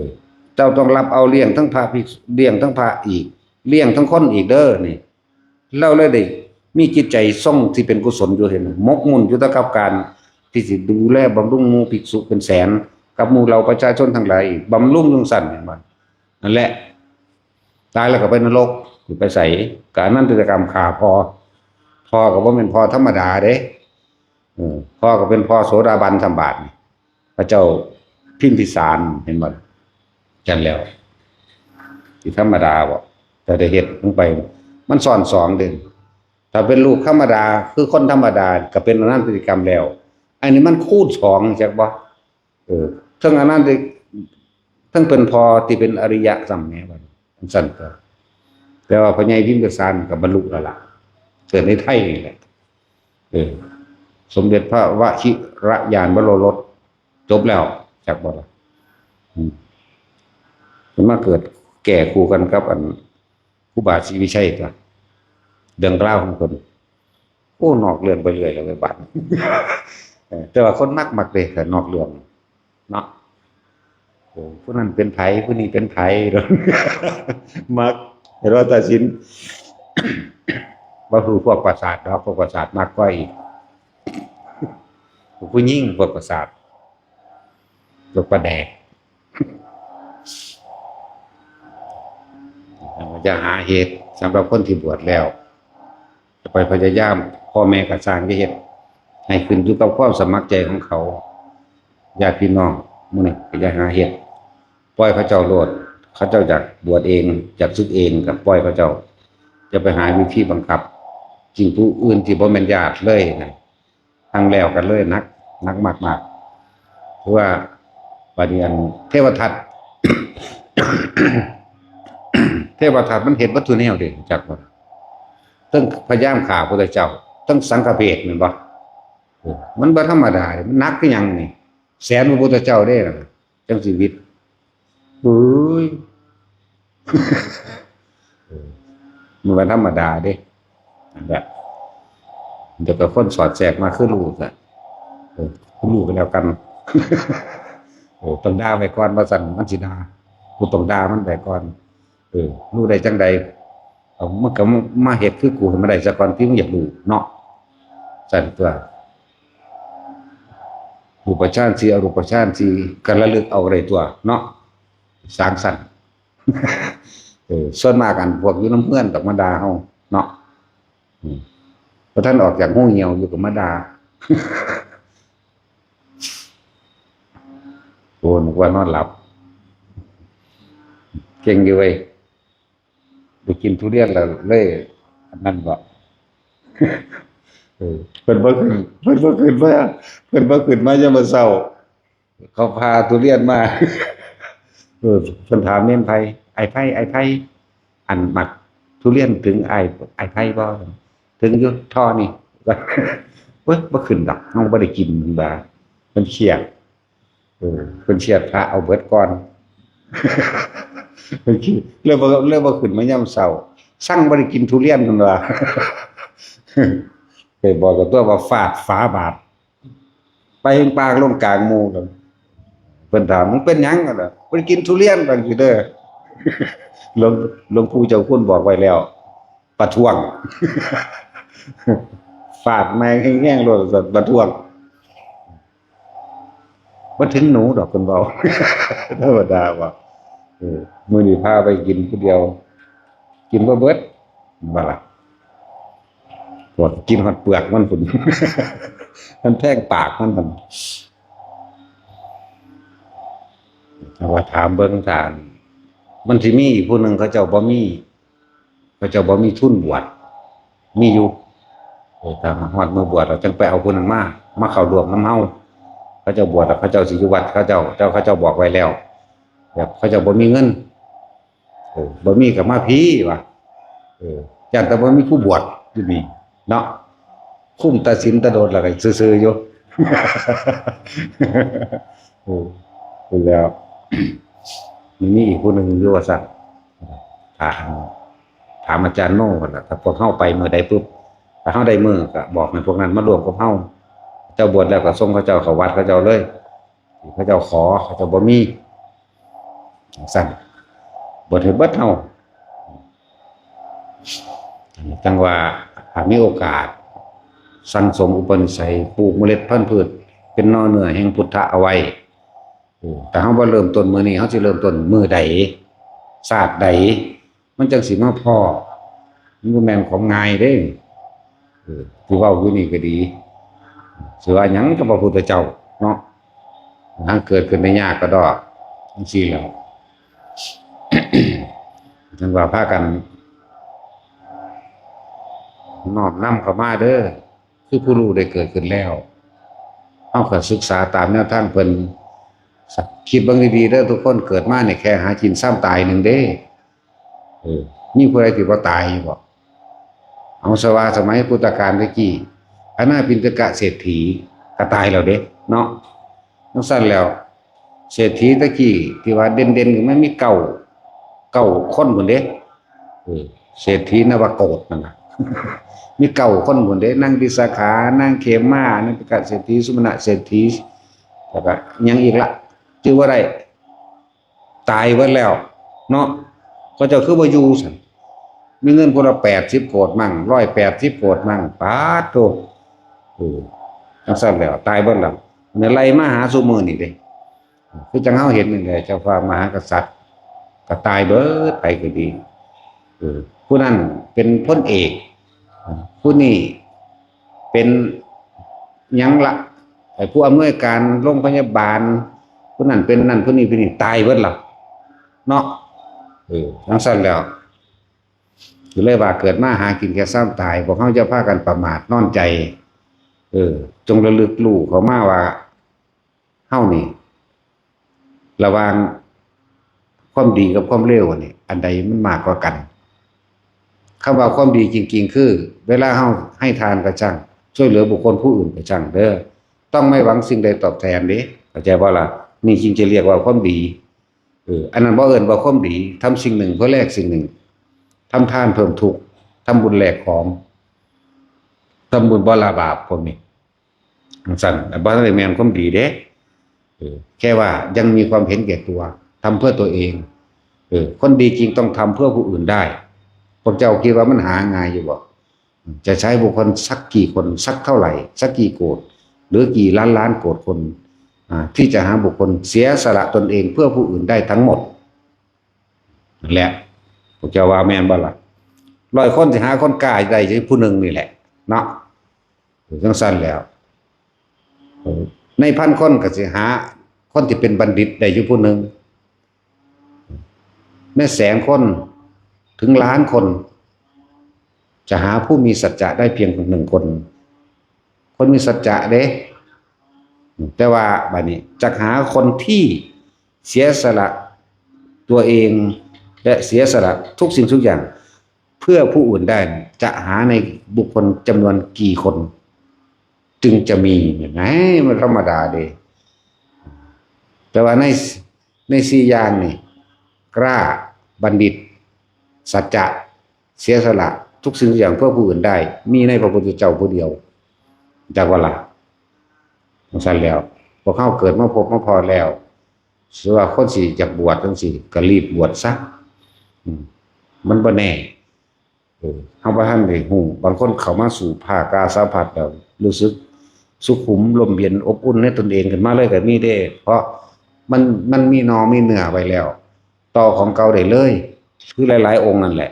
ເຈົ້າຕ້ອງຮັບເອົາລ້ຽງທັງພະພິກ ລ້ຽງທັງພະອີກ ລ້ຽງທັງຄົນອີກເດີ ນີ້. ລາວເລີຍໄດ້ມີຈິດໃຈຊົງທີ່ເປັນກຸສົນຢູ່ ເຫັນບໍ່? ໝົກໝຸ່ນຢູ່ແຕ່ກັບການທີ່ຊິດູແລບຳລຸງໝູ່ພິກສຸເປັນແສນ ກັບໝູ່ເຫຼົ່າປະຊາຊົນທັງຫຼາຍ ບຳລຸງຈັ່ງຊັ້ນ ເຫັນບໍ່? ນັ້ນແຫຼະ ຕາຍແລ້ວກໍໄປນະລົກ ຊິໄປໃສ? ກໍອະນັນຕະຍະກຳຂ້າພໍ່ ພໍ່ກໍບໍ່ແມ່ນພໍ່ທຳມະດາເດ້ ເອີ ພໍ່ກໍເປັນພໍ່ໂສດາບັນ ສ່ຳບາດນີ້ ພະເຈົ້າພິມພິສານ ເຫັນບໍ່? ຈັ່ງແລ້ວ ຊິທຳມະດາບໍ່? ແຕ່ໄດ້ເຮັດລົງໄປ ມັນຊ້ອນສອງເດ້. ຖ້າເປັນລູກທຳມະດາ ຄືຄົນທຳມະດາ ກໍເປັນອະນັນຕະຍະກຳແລ້ວ ອັນນີ້ມັນຄູນສອງ ຮູ້ຈັກບໍ່? ເອີ ເທິງອະນັນຕະ ເທິງເປັນພໍ່ທີ່ເປັນອະລິຍະຊ້ຳແດ່ ວ່າຈັ່ງຊັ້ນ. ແຕ່ວ່າພໍ່ໃຫຍ່ພິມພິສານກໍບັນລຸແລ້ວລະ ເກີດໃນໄທນີ້ແຫຼະ. ເອີ ສົມເດັດພະວະຊິລະຍານວະໂລລົດ ຈົບແລ້ວ ຈັກບໍ່ລະ? ອືມ ເພິ່ນມາເກີດແກ່ຄູ່ກັນກັບອັນຄູບາສີວິໄຊຕົວະ ເລື່ອງລາວຂອງເພິ່ນ. ໂອ້ ນອກເລື່ອງໄປເລື້ອຍແລ້ວເວີຍບາດ ເອີ ແຕ່ວ່າຄົນມັກ ມັກເດ້ ຖ້ານອກເລື່ອງເນາະ. ໂອ້ ຜູ້ນັ້ນເປັນໃຜ ຜູ້ນີ້ເປັນໃຜ ມັກ ເຫັນວ່າຕາສິນ ບໍ່ຄືພວກປະສາດດອກ ພວກປະສາດມັກກວ່າອີກ ຜູ້ຍິງ ພວກປະສາດ ພວກປາແດກ. ຢ່າຫາເຮັດ ສຳລັບຄົນທີ່ບວດແລ້ວ ຈະໄປພະຍາຍາມ ພໍ່ແມ່ກໍຊ່າງ ຢ່າເຮັດ ໃຫ້ຂຶ້ນຢູ່ກັບຄວາມສະໝັກໃຈຂອງເຂົາ. ຍາດພີ່ນ້ອງໝູ່ນີ້ກໍຢ່າຫາເຮັດ ປ່ອຍເຂົາເຈົ້າໂລດ. ເຂົາເຈົ້າຢາກບວດເອງ ຢາກສຶກເອງ ກໍປ່ອຍເຂົາເຈົ້າ. ຢ່າໄປຫາວິທີບັງຄັບ ຈິງຜູ້ອື່ນທີ່ບໍ່ແມ່ນຍາດເລີຍນະ ທັງແລ້ວກັນເລີຍ ໜັກ ໜັກມາກໆ. ຄືວ່າປ ບາດນີ້ອັນເທວະທັດ ເທວະທັດມັນເຮັດເບິດທຸແນວເດ້ ຮູ້ຈັກບໍ່? ເທິງພະຍາຍາມຂ້າພຸດທະເຈົ້າ ເທິງສັງຄະເພດ ແມ່ນບໍ່? ເອີ ມັນບໍ່ທຳມະດາເດ້ ມັນໜັກຄືຫຍັງນີ້ ແສນພະພຸດທະເຈົ້າເດ້ ຈັ່ງຊີວິດ ໂອ້ຍ ເອີ ມັນບໍ່ທຳມະດາເດ້ ແບບ ດຽວກໍຄົນສອດແຊກມາຄືຮູ້ຊະ ເອີ ຮູ້ກໍແລ້ວກັນ ເອີ ຕ້ອງດ່າໄວ້ກ່ອນວ່າຊັ້ນ ມັນຊິດ່າ ກູຕ້ອງດ່າມັນໄວ້ກ່ອນ ເອີ ຮູ້ໄດ້ຈັ່ງໃດ? ເອົາ ມັນກໍມາເຮັດຄືກູໃຫ້ມັນໄດ້ຊະກ່ອນ ທີ່ມຶງຢາກຮູ້ເນາະ ຊັ້ນຕົວະ ຮູບປະຊານສີ່ ອະຮູບປະຊານສີ່ ກໍລະລຶກເອົາໄດ້ຕົວະເນາະ ສ້າງສັນ ເອີ ສ່ວນມາກອັນພວກຢູ່ນຳເຮືອນດອກມາດ່າເຮົາເນາະ ອືມ ບໍ່ທັນອອກຈາກໂຮງຫ່ຽວຢູ່ກໍມາດ່າ ໂອ້ ນຶກວ່ານອນຫຼັບ ເກັ່ງຢູ່ເວີຍ ໄດ້ກິນທຸລຽນແລ້ວເລີຍອັນນັ້ນບໍ? ເອີ ເພິ່ນບໍ່ຂຶ້ນ ເພິ່ນບໍ່ຂຶ້ນມາ ເພິ່ນບໍ່ຂຶ້ນມາຍາມມື້ເຊົ້າ ເຂົາພາທຸລຽນມາ ເອີ ເພິ່ນຖາມເນນໄພ ອ້າຍໄພ ອ້າຍໄພ ອັນໝາກທຸລຽນເຖິງອ້າຍ ອ້າຍໄພບໍ່? ເຖິງຢູ່ທໍ່ນີ້ ໂອ້ຍ ບໍ່ຂຶ້ນດອກ ເຮົາບໍ່ໄດ້ກິນ ເພິ່ນວ່າ ເພິ່ນຄຽດ ເອີ ເພິ່ນຄຽດພະເອົາເບິດກ່ອນ ເພິ່ນຄຽດ ເລີຍບໍ່ ເລີຍບໍ່ຂຶ້ນມາຍາມເຊົ້າ ສັງບໍ່ໄດ້ກິນທຸລຽນ ເພິ່ນວ່າ ໄປບອກກັບຕົວວ່າຟາດຝາບາດ ໄປແຮ່ງປາກລົງກາງໝູ່ ເພິ່ນຖາມ ມຶງເປັນຫຍັງ? ວ່າ ບໍ່ໄດ້ກິນທຸລຽນ ວ່າຈັ່ງຊີ້ເດີ ຫຼວງ ຫຼວງປູ່ເຈົ້າຄຸນບອກໄວ້ແລ້ວ ປະທ້ວງ ຟາດແມ່ງແຮງໆໂລດ ປະທ້ວງ ບໍ່ເຖິງໜູດອກ ເພິ່ນເວົ້າ ທຳມະດາວ່າ ເອີ ມື້ນີ້ພາໄປກິນຜູ້ດຽວ ກິນບໍ່ເບິດ ວ່າລະ ພວກກິນຮອດເປືອກມັນພຸ້ນ ມັນແທງປາກມັນຫັ້ນ ເຮົາວ່າຖາມເບິ່ງ ຖ້າມັນຊິມີອີກຜູ້ໜຶ່ງ ເຂົາເຈົ້າບໍ່ມີ ເຂົາເຈົ້າບໍ່ມີທຶນບວດ ມີຢູ່ ເອີ ຖ້າຮອດມື້ບວດແລ້ວ ຈັ່ງໄປເອົາຜູ້ນັ້ນມາ ມາເຂົ້າຮ່ວມນຳເຮົາ ເຂົາເຈົ້າບວດແລ້ວ ເຂົາເຈົ້າຊິຢູ່ວັດເຂົາເຈົ້າ ເຈົ້າ ເຂົາເຈົ້າບອກໄວ້ແລ້ວ ແບບເຂົາເຈົ້າບໍ່ມີເງິນ ເອີ ບໍ່ມີກໍມາພີ້ວ່າ ເອີ ຢ້ານແຕ່ບໍ່ມີຜູ້ບວດຢູ່ນີ້ເນາະ ຄຸມຕາສິນຕາໂດດແລ້ວກໍຊື່ໆຢູ່ ເອີ ພຸ້ນແລ້ວ ມີອີກຜູ້ໜຶ່ງຢູ່ວ່າຊັ້ນ ຖ້າ ຖາມອາຈານໂນພຸ້ນລະ ຖ້າພວກເຮົາໄປມື້ໃດປຶບ ຖ້າເຮົາໄດ້ມື້ກໍບອກໃຫ້ພວກນັ້ນມາຮ່ວມກັບເຮົາ ເຈົ້າບວດແລ້ວກໍສົ່ງເຂົາເຈົ້າເຂົ້າວັດເຂົາເຈົ້າເລີຍ ທີ່ເຂົາເຈົ້າຂໍ ເຂົາເຈົ້າບໍ່ມີ ຈັ່ງຊັ້ນ ເບິດໃຫ້ເບິດເຮົາ ຈັ່ງວ່າ ຖ້າມີໂອກາດ ສັ່ງສົມອຸປະນິໄສ ປູກເມລັດພັນພືດ ເປັນໜໍ່ເນື້ອແຫ່ງພຸດທະເອົາໄວ້ ເອີ ຖ້າເຮົາບໍ່ເລີ່ມຕົ້ນມື້ນີ້ ເຮົາຊິເລີ່ມຕົ້ນມື້ໃດ? ຊາດໃດ? ມັນຈັ່ງຊິມາພໍ້ ມັນບໍ່ແມ່ນຂອງງ່າຍເດ້ ເອີ ທີ່ເວົ້າຢູ່ນີ້ກໍດີ ຊິວ່າຫຍັງກັບພະພຸດທະເຈົ້າເນາະ ຫາເກີດຂຶ້ນໄດ້ຍາກກະດອກ ຈັ່ງຊີ້ແຫຼ້ວ ຈັ່ງວ່າພາກັນນ້ອມນຳເຂົ້າມາເດີ ຄືຜູ້ຮູ້ໄດ້ເກີດຂຶ້ນແລ້ວ ເຮົາກໍສຶກສາຕາມແນວທາງເພິ່ນ ຄິດເບິ່ງດີໆເດີ ທຸກຄົນເກີດມານີ້ແຄ່ຫາກິນຊາມຕາຍໜຶ່ງເດ້ ເອີ ມີຜູ້ໃດທີ່ບໍ່ຕາຍຢູ່ບໍ່? ເອົາ ສະວ່າສະໄໝພຸດທະການແຕ່ກີ້ ອະນາປິນດະກະເສດຖີກໍຕາຍແລ້ວເດ້ເນາະ ຈັ່ງຊັ້ນແລ້ວ ເສດຖີແຕ່ກີ້ທີ່ວ່າເດັ່ນໆ ມັນມີເກົ້າ ເກົ້າຄົນພຸ້ນເດ້ ເອີ ເສດຖີນະວະໂກດນັ້ນນະ ມີເກົ້າຄົນພຸ້ນເດ້ ນາງວິສາຂາ ນາງເຂມາ ອະນາປິນດະກະເສດຖີ ສຸມະນະເສດຖີ ແລ້ວກະຫຍັງອີກລະ ຈື່ບໍ່ໄດ້ ຕາຍເບິດແລ້ວເນາະ ເຂົາເຈົ້າຄືບໍ່ຢູ່ຊັ້ນ ມີເງິນຜູ້ລະແປດສິບໂກດມັ້ງ ຮ້ອຍແປດສິບໂກດມັ້ງ ປາດໂທ້ ເອີ ຈັ່ງຊັ້ນແລ້ວ ຕາຍເບິດແລ້ວ ແລ້ວໄລ່ມາຫາຊຸມື້ນີ້ເດ້ ຄືຈັ່ງເຮົາເຫັນນີ້ແຫຼະ ເຈົ້າຟ້າມະຫາກະສັດກໍຕາຍເບິດ ໃຜກໍດີ ເອີ ຜູ້ນັ້ນເປັນພົນເອກ ຜູ້ນີ້ເປັນຫຍັງລະ ໄອ້ຜູ້ອຳນວຍການໂລງພະຍາບານ ຜູ້ນັ້ນເປັນນັ້ນ ຜູ້ນີ້ເປັນນີ້ ຕາຍເບິດລະເນາະ ເອີ ຈັ່ງຊັ້ນແລ້ວ ກໍເລີຍວ່າເກີດມາຫາກິນແຄ່ຊາມຕາຍ ພວກເຮົາຢ່າພາກັນປະໝາດນອນໃຈ ເອີ ຈົ່ງລະລຶກຮູ້ເຂົ້າມາວ່າ ເຮົານີ້ ລະຫວ່າງຄວາມດີກັບຄວາມເລວນີ້ ອັນໃດມັນມາກກວ່າກັນ? ຄຳວ່າຄວາມດີຈິງໆ ຄືເວລາເຮົາໃຫ້ທານກໍຊ່າງ, ຊ່ວຍເຫຼືອບຸກຄົນຜູ້ອື່ນກໍຊ່າງເດີ້, ຕ້ອງໄມ່ຫວັງສິ່ງໃດຕອບແທນເດ້, ເຂົ້າໃຈບໍ່ລະ? ນີ້ຈຶ່ງຈະຮຽກວ່າຄວາມດີ. ເອີ ອັນນັ້ນບໍ່ເອີ້ນວ່າຄວາມດີ, ທຳສິ່ງໜຶ່ງເພື່ອແລກສິ່ງໜຶ່ງ, ທຳທານເພີ່ມທຸກ, ທຳບຸນແລກຂອງ, ທຳບຸນບໍ່ລະບາບ ພວກນີ້. ຈັ່ງຊັ້ນ ບໍ່ທັນໄດ້ແມ່ນຄວາມດີເດ້. ເອີ ແຄ່ວ່າຍັງມີຄວາມເຫັນແກ່ຕົວ, ທຳເພື່ອຕົວເອງ. ເອີ ຄົນດີຈຶ່ງຕ້ອງທຳເພື່ອຜູ້ອື່ນໄດ້. ພວກເຈົ້າຄິດວ່າມັນຫາງ່າຍຢູ່ບໍ່? ຈະໃຊ້ບຸກຄົນສັກກີ່ຄົນ, ສັກເທົ່າໃດ, ສັກກີ່ໂກດ ຫຼື ກີ່ລ້ານລ້ານໂກດຄົນ ອາ ທີ່ຈະຫາບຸກຄົນເສຍສະຫຼະຕົນເອງເພື່ອຜູ້ອື່ນໄດ້ທັງໝົດ? ນັ້ນແຫຼະ ພວກເຈົ້າວ່າແມ່ນບໍ່ລະ? ຮ້ອຍຄົນຊິຫາຄົນກ້າໄດ້ຢູ່ຜູ້ໜຶ່ງນີ້ແຫຼະເນາະ. ເອີ ຈັ່ງຊັ້ນແລ້ວ ເອີ ໃນພັນຄົນກໍຊິຫາຄົນທີ່ເປັນບັນດິດໄດ້ຢູ່ຜູ້ໜຶ່ງ, ໃນແສນຄົນເຖິງລ້ານຄົນ ຈະຫາຜູ້ມີສັດຈະໄດ້ພຽງໜຶ່ງຄົນ. ຄົນມີສັດຈະເດ້. ແຕ່ວ່າບາດນີ້ຈັກຫາຄົນທີ່ເສຍສະຫຼະຕົວເອງ ແລະ ເສຍສະຫຼະທຸກສິ່ງທຸກຢ່າງເພື່ອຜູ້ອື່ນໄດ້ ຈະຫາໃນບຸກຄົນຈຳນວນກີ່ຄົນຈຶ່ງຈະມີ? ແມ່ນໄງ ມັນທຳມະດາເດ້. ແຕ່ວ່າໃນ ໃນສີ່ຢ່າງນີ້ ກ້າ, ບັນດິດ, ສັດຈະ, ເສຍສະຫຼະທຸກສິ່ງທຸກຢ່າງເພື່ອຜູ້ອື່ນໄດ້ ມີໃນພະພຸດທະເຈົ້າຜູ້ດຽວ. ຈັກວ່າລະ? ຈັ່ງຊັ້ນແລ້ວ ພວກເຮົາເກີດມາພົບມາພໍ້ແລ້ວ, ຊິວ່າຄົນຊິຢາກບວດຈັ່ງຊີ້ ກໍລີບບວດຊະ. ອືມ ມັນບໍ່ແນ່. ເອີ ເຮົາບໍ່ທັນໄດ້ຮູ້, ບາງຄົນເຂົ້າມາສູ່ຜ້າກາສາພັດແລ້ວ ຮູ້ສຶກສຸຂຸມ, ລົມເຢັນ, ອົບອຸ່ນໃນຕົນເອງຂຶ້ນມາເລີຍກໍມີເດ້, ເພາະມັນ, ມັນມີໜໍ່ມີເນື້ອໄວ້ແລ້ວ, ຕໍ່ຂອງເກົ່າໄດ້ເລີຍ, ຄືຫຼາຍໆອົງນັ້ນແຫຼະ.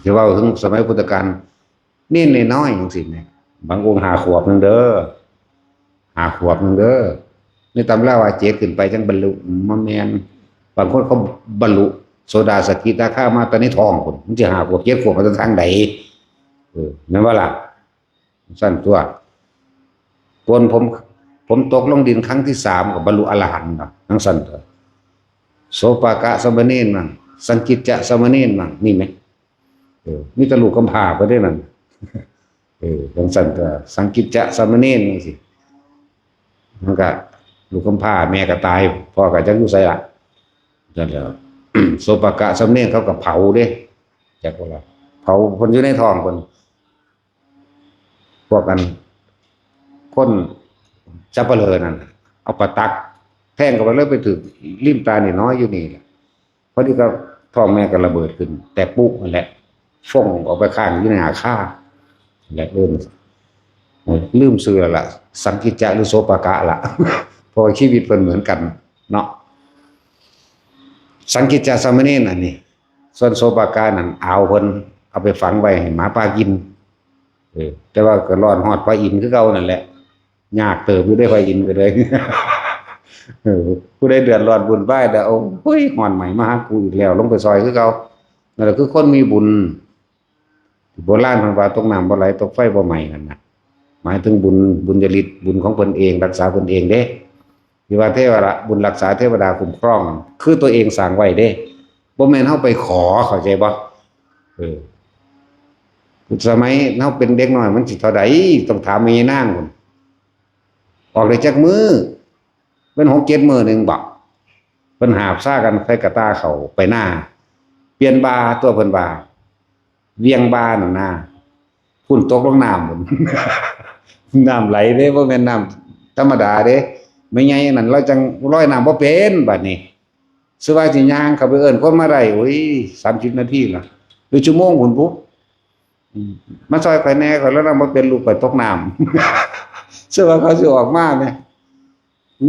ຊິເວົ້າເຖິງສະໄໝພຸດທະການ, ເນນນ້ອຍໆ ຈັ່ງຊີ້ແໝ່, ບາງອົງຫ້າຂວບໜຶ່ງເດີ້, ຫ້າຂວບໜຶ່ງເດີ້. ໃນຕຳລາວ່າເຈັດຂຶ້ນໄປຈັ່ງບັນລຸ, ບໍ່ແມ່ນ. ບາງຄົນເຂົາບັນລຸໂສດາສະກິດາຄາມາແຕ່ໃນທ້ອງພຸ້ນ, ມັນຊິຫ້າຂວບເຈັດຂວບມາແຕ່ທາງໃດ? ເອີ ແມ່ນບໍ່ລະ? ຊັ້ນຕົວະ. ໂກນຜົມ, ຜົມຕົກລົງດິນຄັ້ງທີສາມກໍບັນລຸອະລະຫັນເນາະ, ຈັ່ງຊັ້ນຕົວະ. ໂສປາກະສາມະເນນມັ້ງ, ສັງກິດຈະສາມະເນນມັ້ງ, ມີໄໝ? ເອີ ມີແຕ່ລູກກຳພ້າເພິ່ນເດ້ນັ້ນ. ເອີ ຈັ່ງຊັ້ນກໍສັງກິດຈະສາມະເນນຈັ່ງຊີ້ ມັນກໍລູກກຳພ້າ ແມ່ກໍຕາຍ ພໍ່ກໍຈັກຢູ່ໃສລະ. ນັ້ນແຫຼະ ໂສປາກະສາມະເນນເຂົາກໍເຜົາເດ້ ຈັກວ່າລະ ເຜົາເພິ່ນຢູ່ໃນທ້ອງເພິ່ນ. ພວກອັນ ຄົນສັບປະເລີນັ້ນ ເອົາປາຕັກແທງເຂົ້າໄປເລີຍ ໄປຖືກລິ້ມຕານ້ອຍໆຢູ່ນີ້ແຫຼະ. ພໍດີກໍທ້ອງແມ່ກໍລະເບີດຂຶ້ນແຕກປຸຫັ້ນແຫຼະ, ຟົ້ງອອກໄປຄ້າງຢູ່ໃນອາຄາແຫຼະ. ເອີ້ນ ລືມຊື່ແລ້ວລະ ສັງກິດຈະ ຫຼື ໂສປາກະລະ ເພາະວ່າຊີວິດເພິ່ນເໝືອນກັນເນາະ. ສັງກິດຈະສາມະເນນອັນນີ້, ສ່ວນໂສປາກະນັ້ນ ອາວເພິ່ນເອົາໄປຝັງໄວ້ໃຫ້ໝາປ່າກິນ. ເອີ ແຕ່ວ່າກໍລອດຮອດພະອິນຄືເກົ່ານັ້ນແຫຼະ. ຍາກເຕີບຢູ່ເດ້ ພະອິນກໍເລີຍ. ເອີ ຜູ້ໃດເດືອດຮ້ອນວຸ້ນວາຍແລ້ວ ໂອ້ຍ ຮ້ອນໄໝ້ມາຫາກູອີກແລ້ວ, ລົງໄປຊ່ອຍຄືເກົ່າ. ນັ້ນແຫຼະ ຄືຄົນມີບຸນ. ໂບລານເພິ່ນວ່າ ຕົກນ້ຳບໍ່ໄຫຼ ຕົກໄຟບໍ່ໄໝ້ ນັ້ນນະ. ໝາຍເຖິງບຸນ, ບຸນຍະລິດ, ບຸນຂອງເພິ່ນເອງ, ລັກສາເພິ່ນເອງເດ້. ທີ່ວ່າເທວະລະ ບຸນລັກສາເທວະດາຄຸ້ມຄອງ ຄືຕົວເອງສ້າງໄວ້ເດ້, ບໍ່ແມ່ນເຮົາໄປຂໍ, ເຂົ້າໃຈບໍ່? ເອີ ສະໄໝເຮົາເປັນເດັກນ້ອຍ ມັນຊິເທົ່າໃດ ຕ້ອງຖາມແມ່ຍານາງພຸ້ນ. ອອກໄດ້ຈັກມື້? ເປັນຫົກເຈັດມື້ໜຶ່ງບໍ? ເພິ່ນຫາບຊາກັນໃສ່ກະຕ່າເຂົ້າໄປນາ, ປ່ຽນບ່າຕົວະ ເພິ່ນວ່າ ວຽງບ່ານັ້ນນາ. ພຸ້ນ ຕົກລົງນ້ຳພຸ້ນ. ນ້ຳໄຫຼເດ້, ບໍ່ແມ່ນນ້ຳທຳມະດາເດ້. ແມ່ໃຫຍ່ນັ້ນລາວຈັ່ງລອຍນ້ຳບໍ່ເປັນ. ບາດນີ້ ສະວ່າຊິຍ່າງເຂົ້າໄປເອີ້ນຄົນມາໄດ້, ໂອ້ຍ ສາມສິບນາທີລະ ຫຼື ຊົ່ວໂມງພຸ້ນພຸ້ນ. ອືມ ມາຊ່ອຍຂ້ອຍແດ່, ຂ້ອຍລອຍນ້ຳບໍ່ເປັນ, ລູກຂ້ອຍຕົກນ້ຳ. ສະວ່າເຂົາຊິອອກມາແໝ່.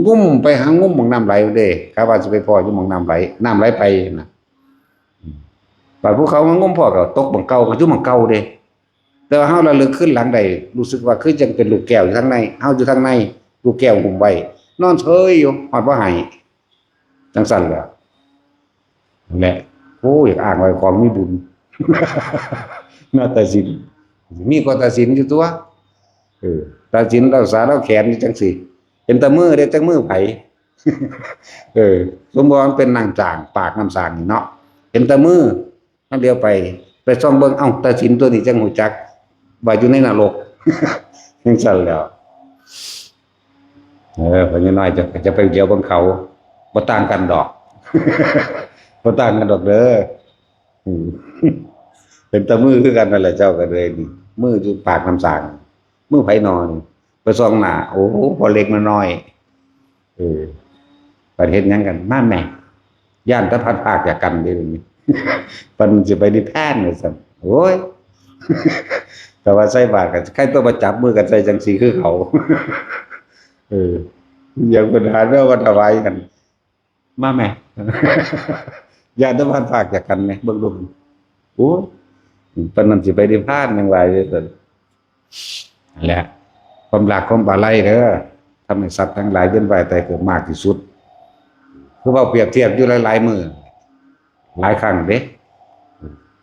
ງຸ້ມໄປຫາ ງຸ້ມໝ່ອງນ້ຳໄຫຼເດ້, ກະວ່າຊິໄປພໍ້ຢູ່ໝ່ອງນ້ຳໄຫຼ, ນ້ຳໄຫຼໄປນະ. ອືມ ບາດຜູ້ເຂົາມາງຸ້ມພໍ້ກໍຕົກໝ່ອງເກົ່າ, ກໍຢູ່ໝ່ອງເກົ່າເດ້. ແຕ່ວ່າເຮົາລະລຶກຄືນຫຼັງໄດ້, ຮູ້ສຶກວ່າຄືຈັ່ງເປັນລູກແກ້ວຢູ່ທາງໃນ, ເຮົາຢູ່ທາງໃນ, ລູກແກ້ວຫຸ້ມໄວ້, ນອນເຊີຍຢູ່, ຮອດບໍ່ໃຫ້. ຈັ່ງຊັ້ນແຫຼະ. ນັ້ນແຫຼະ. ໂອ້ ຢາກອ້າງວ່າຂອງມີບຸນ. ໜ້າຕາສິນ. ມີກໍຕາສິນຢູ່ຕົວະ. ເອີ ຕາສິນລາວສາລາວແຂນຢູ່ຈັ່ງຊີ້. ເປັນຕາມືເດ້, ຈັກມືໃຜ? ເອີ ສົມມຸດວ່າມັນເປັນໜັງຊ້າງ ປາກນ້ຳຊ້າງນີ້ເນາະ ເຫັນແຕ່ມື ມັນຫຼຽວໄປ ໄປສ່ອງເບິ່ງ ເອົ້າ ຕາສິນຕົວນີ້ຈັ່ງຮູ້ຈັກວ່າຢູ່ໃນນະລົກ ຈັ່ງຊັ້ນແຫຼ້ວ. ເອີ ພໍ່ໃຫຍ່ນ້ອຍ ເຈົ້າກໍຈະໄປຫຼຽວເບິ່ງເຂົາ ບໍ່ຕ່າງກັນດອກ ບໍ່ຕ່າງກັນດອກເດີ. ອືມ ເປັນຕາມືຄືກັນນັ້ນແຫຼະ ເຈົ້າກໍເລີຍນີ້ ມືຢູ່ປາກນ້ຳສ້າງ ມືໃຜນໍ ໄປສ່ອງໜ້າ ໂອ້ ພໍ່ເລັກນ້ອຍ ເອີ ບັດເຮັດຫຍັງກັນ ມາແມ່ ຢ້ານແຕ່ພັດພາກຈາກກັນເດ້ ບັດນີ້ ເພິ່ນຊິໄປນິບພານວ່າຊັ້ນ ໂອ້ຍ ແຕ່ວ່າໃສ່ບາດກໍໃຄ່ຕົວະ ມາຈັບມືກັນໃສ່ຈັ່ງຊີ້ຄືເຂົາ ເອີ ຢ່າງເພິ່ນຫາແນວມາຖວາຍກັນ ມາແມ່ ຢ້ານແຕ່ພັດພາກຈາກກັນແມ່ ເບິ່ງດູ ໂອ້ຍ ປານນັ້ນຊິໄປນິບພານ ຍັງວ່າຢູ່ຊັ້ນ ນັ້ນແຫຼະ ຄວາມລາກຄວາມອາໄລເດີ ທຳໃຫ້ສັດທັງຫຼາຍວຽນວ່າຍຕາຍເກີດມາກທີ່ສຸດ ຄືເວົ້າປຽບທຽບຢູ່ຫຼາຍໆມື້ ຫຼາຍຄັ້ງເດ້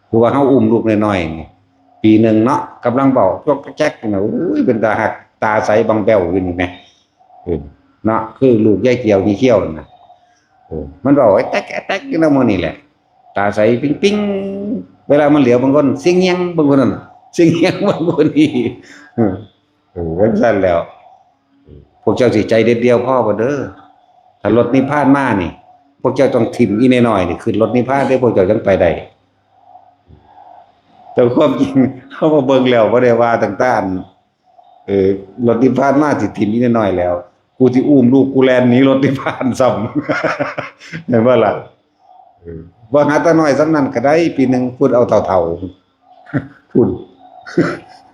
ຄືວ່າເຮົາອຸ້ມລູກນ້ອຍໆນີ້ ປີໜຶ່ງເນາະ ກຳລັງເວົ້າຈອກແຈກນີ້ນະ ໂອ້ຍ ເປັນຕາຮັກ ຕາໃສບາງແບວຢູ່ນີ້ແໝ່ ເອີ ເນາະ ຄືລູກຍາຍກ່ຽວ ຍາຍກ່ຽວນັ້ນນະ ເອີ ມັນເວົ້າແອແຕັກ ແອແຕັກຢູ່ນຳມື້ນີ້ແຫຼະ ຕາໃສປິງໆ ເວລາມັນຫຼຽວເບິ່ງຄົນ ສຽງຫຍັງເບິ່ງຄົນນັ້ນ ສຽງຫຍັງເບິ່ງຄົນນີ້ ເອີ ເອີ ຈັ່ງຊັ້ນແຫຼ້ວ ພວກເຈົ້າຊິໃຈເດັດດ່ຽວພໍບໍ່ເດີ ຖ້າລົດນິບພານມານີ້ ພວກເຈົ້າຕ້ອງຖິ້ມອີ່ນ້ອຍໆນີ້ຂຶ້ນລົດນິບພານເດ້ ພວກເຈົ້າຈັ່ງໄປໄດ້ ແຕ່ຄວາມຈິງເຮົາມາເບິ່ງແລ້ວ ບໍ່ໄດ້ວ່າຕັ້ງແຕ່ ເອີ ລົດນິບພານມາຊິຖິ້ມອີ່ນ້ອຍໆແລ້ວ ກູຊິອຸ້ມລູກກູແລ່ນໜີລົດນິບພານຊ້ຳ ແມ່ນບໍ່ລະ? ເອີ ບໍ່ຫາຕານ້ອຍສ່ຳນັ້ນກໍໄດ້ ປີໜຶ່ງພຸ້ນເອົາເຖົ້າໆ ພຸ້ນ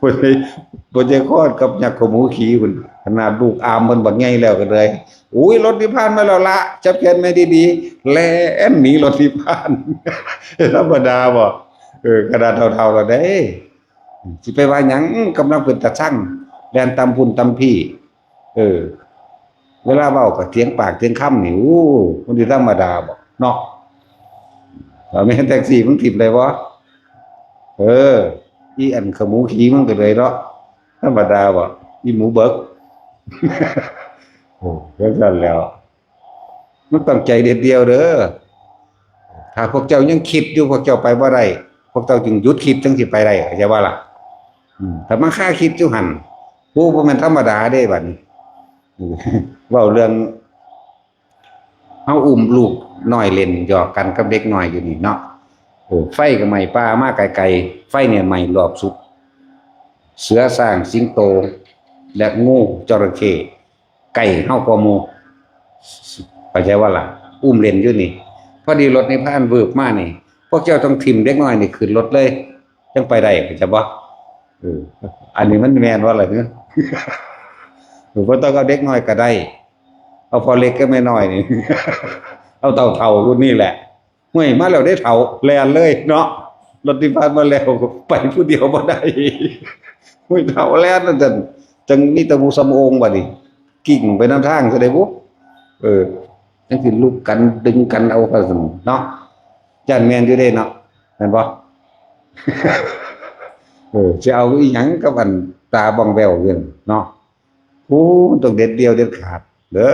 ບໍ່ໃຊ່ ບໍ່ໃຊ່ຄອດກັບຍັກຂະໝູຂີ້ພຸ້ນ ຂະໜາດລູກອາມເພິ່ນບັກໃຫຍ່ແລ້ວກໍເລີຍ ໂອ້ຍ ລົດນິບພານມາແລ້ວລະ ຈັບແຂນແມ່ດີໆ ແລ່ນໜີລົດນິບພານ ທຳມະດາບໍ່? ເອີ ຂະໜາດເຖົ້າໆແລ້ວເດ້ ຊິໄປວ່າຫຍັງ ກຳລັງເປັນຕາຊັງ ແລ່ນຕຳພຸ້ນຕຳພີ້ ເອີ ເວລາເວົ້າກໍຖຽງປາກຖຽງຄຳນີ້ ໂອ້ ມັນຊິທຳມະດາບໍ່ເນາະ? ຖ້າແມ່ນແທັກຊີມຶງຖິ້ມໄດ້ບໍ່? ເອີ ອີອັນຂະໝູຂີ້ມຶງກໍເລີຍເນາະ ທຳມະດາບໍ່? ອີໝູເບີກ ໂອ້ ຈັ່ງຊັ້ນແລ້ວ ມັນຕ້ອງໃຈເດັດດ່ຽວເດີ ຖ້າພວກເຈົ້າຍັງຄິດຢູ່ ພວກເຈົ້າໄປບໍ່ໄດ້ ພວກເຈົ້າຈຶ່ງຢຸດຄິດ ຈັ່ງຊິໄປໄດ້ ເຂົ້າໃຈບໍ່ລະ? ອືມ ຖ້າມາຄາຄິດຢູ່ຫັ້ນ ໂອ້ ບໍ່ແມ່ນທຳມະດາເດ້ບັດນີ້ ເວົ້າເລື່ອງ ເຮົາອຸ້ມລູກນ້ອຍເລ່ນຫຍອກກັນກັບເດັກນ້ອຍຢູ່ນີ້ເນາະ ເອີ ໄຟກໍໄໝ້ປ່າມາໄກໆ ໄຟນີ້ໄໝ້ລອບສຸດ ເສືອ ຊ້າງ ສິງໂຕ ແລະ ງູ ຈໍລະເຂ້ ໃກ້ເຮົາກວ່າໝູ່ ເຂົ້າໃຈບໍ່ລະ? ອຸ້ມເລ່ນຢູ່ນີ້ ພໍດີລົດນິບພານວືບມານີ້ ພວກເຈົ້າຕ້ອງຖິ້ມເດັກນ້ອຍນີ້ຂຶ້ນລົດເລີຍ ຈັ່ງໄປໄດ້ ເຂົ້າໃຈບໍ່? ເອີ ອັນນີ້ມັນແມ່ນບໍ່ລະ? ເອີ ບໍ່ຕ້ອງເອົາເດັກນ້ອຍກໍໄດ້ ເອົາພໍ່ເລັກກັບແມ່ນ້ອຍນີ້ ເອົາເຖົ້າໆ ລຸ້ນນີ້ແຫຼະ ຫ້ວຍ ມາແລ້ວເດ້ເຖົ້າ ແລ່ນເລີຍເນາະ ລົດນິບພານມາແລ້ວ ໄປຜູ້ດຽວບໍ່ໄດ້ ຫ້ວຍ ເຖົ້າແລ່ນ ຈັ່ງ ຈັ່ງມີແຕ່ໝູ່ສຳໂອງບັດນີ້ ກິ້ງໄປນຳທາງຊະໄດ໋ບຸ ເອີ ຈັ່ງຊິລຸກກັນດຶງກັນເອົາວ່າຊັ້ນເນາະ ຢ້ານແມ່ນຢູ່ເດ້ເນາະ ແມ່ນບໍ່? ເອີ ຊິເອົາອີ່ຫຍັງກັບອັນຕາບ້ອງແບ້ວຢູ່ເນາະ ໂອ້ ມັນຕ້ອງເດັດດ່ຽວເດັດຂາດເດີ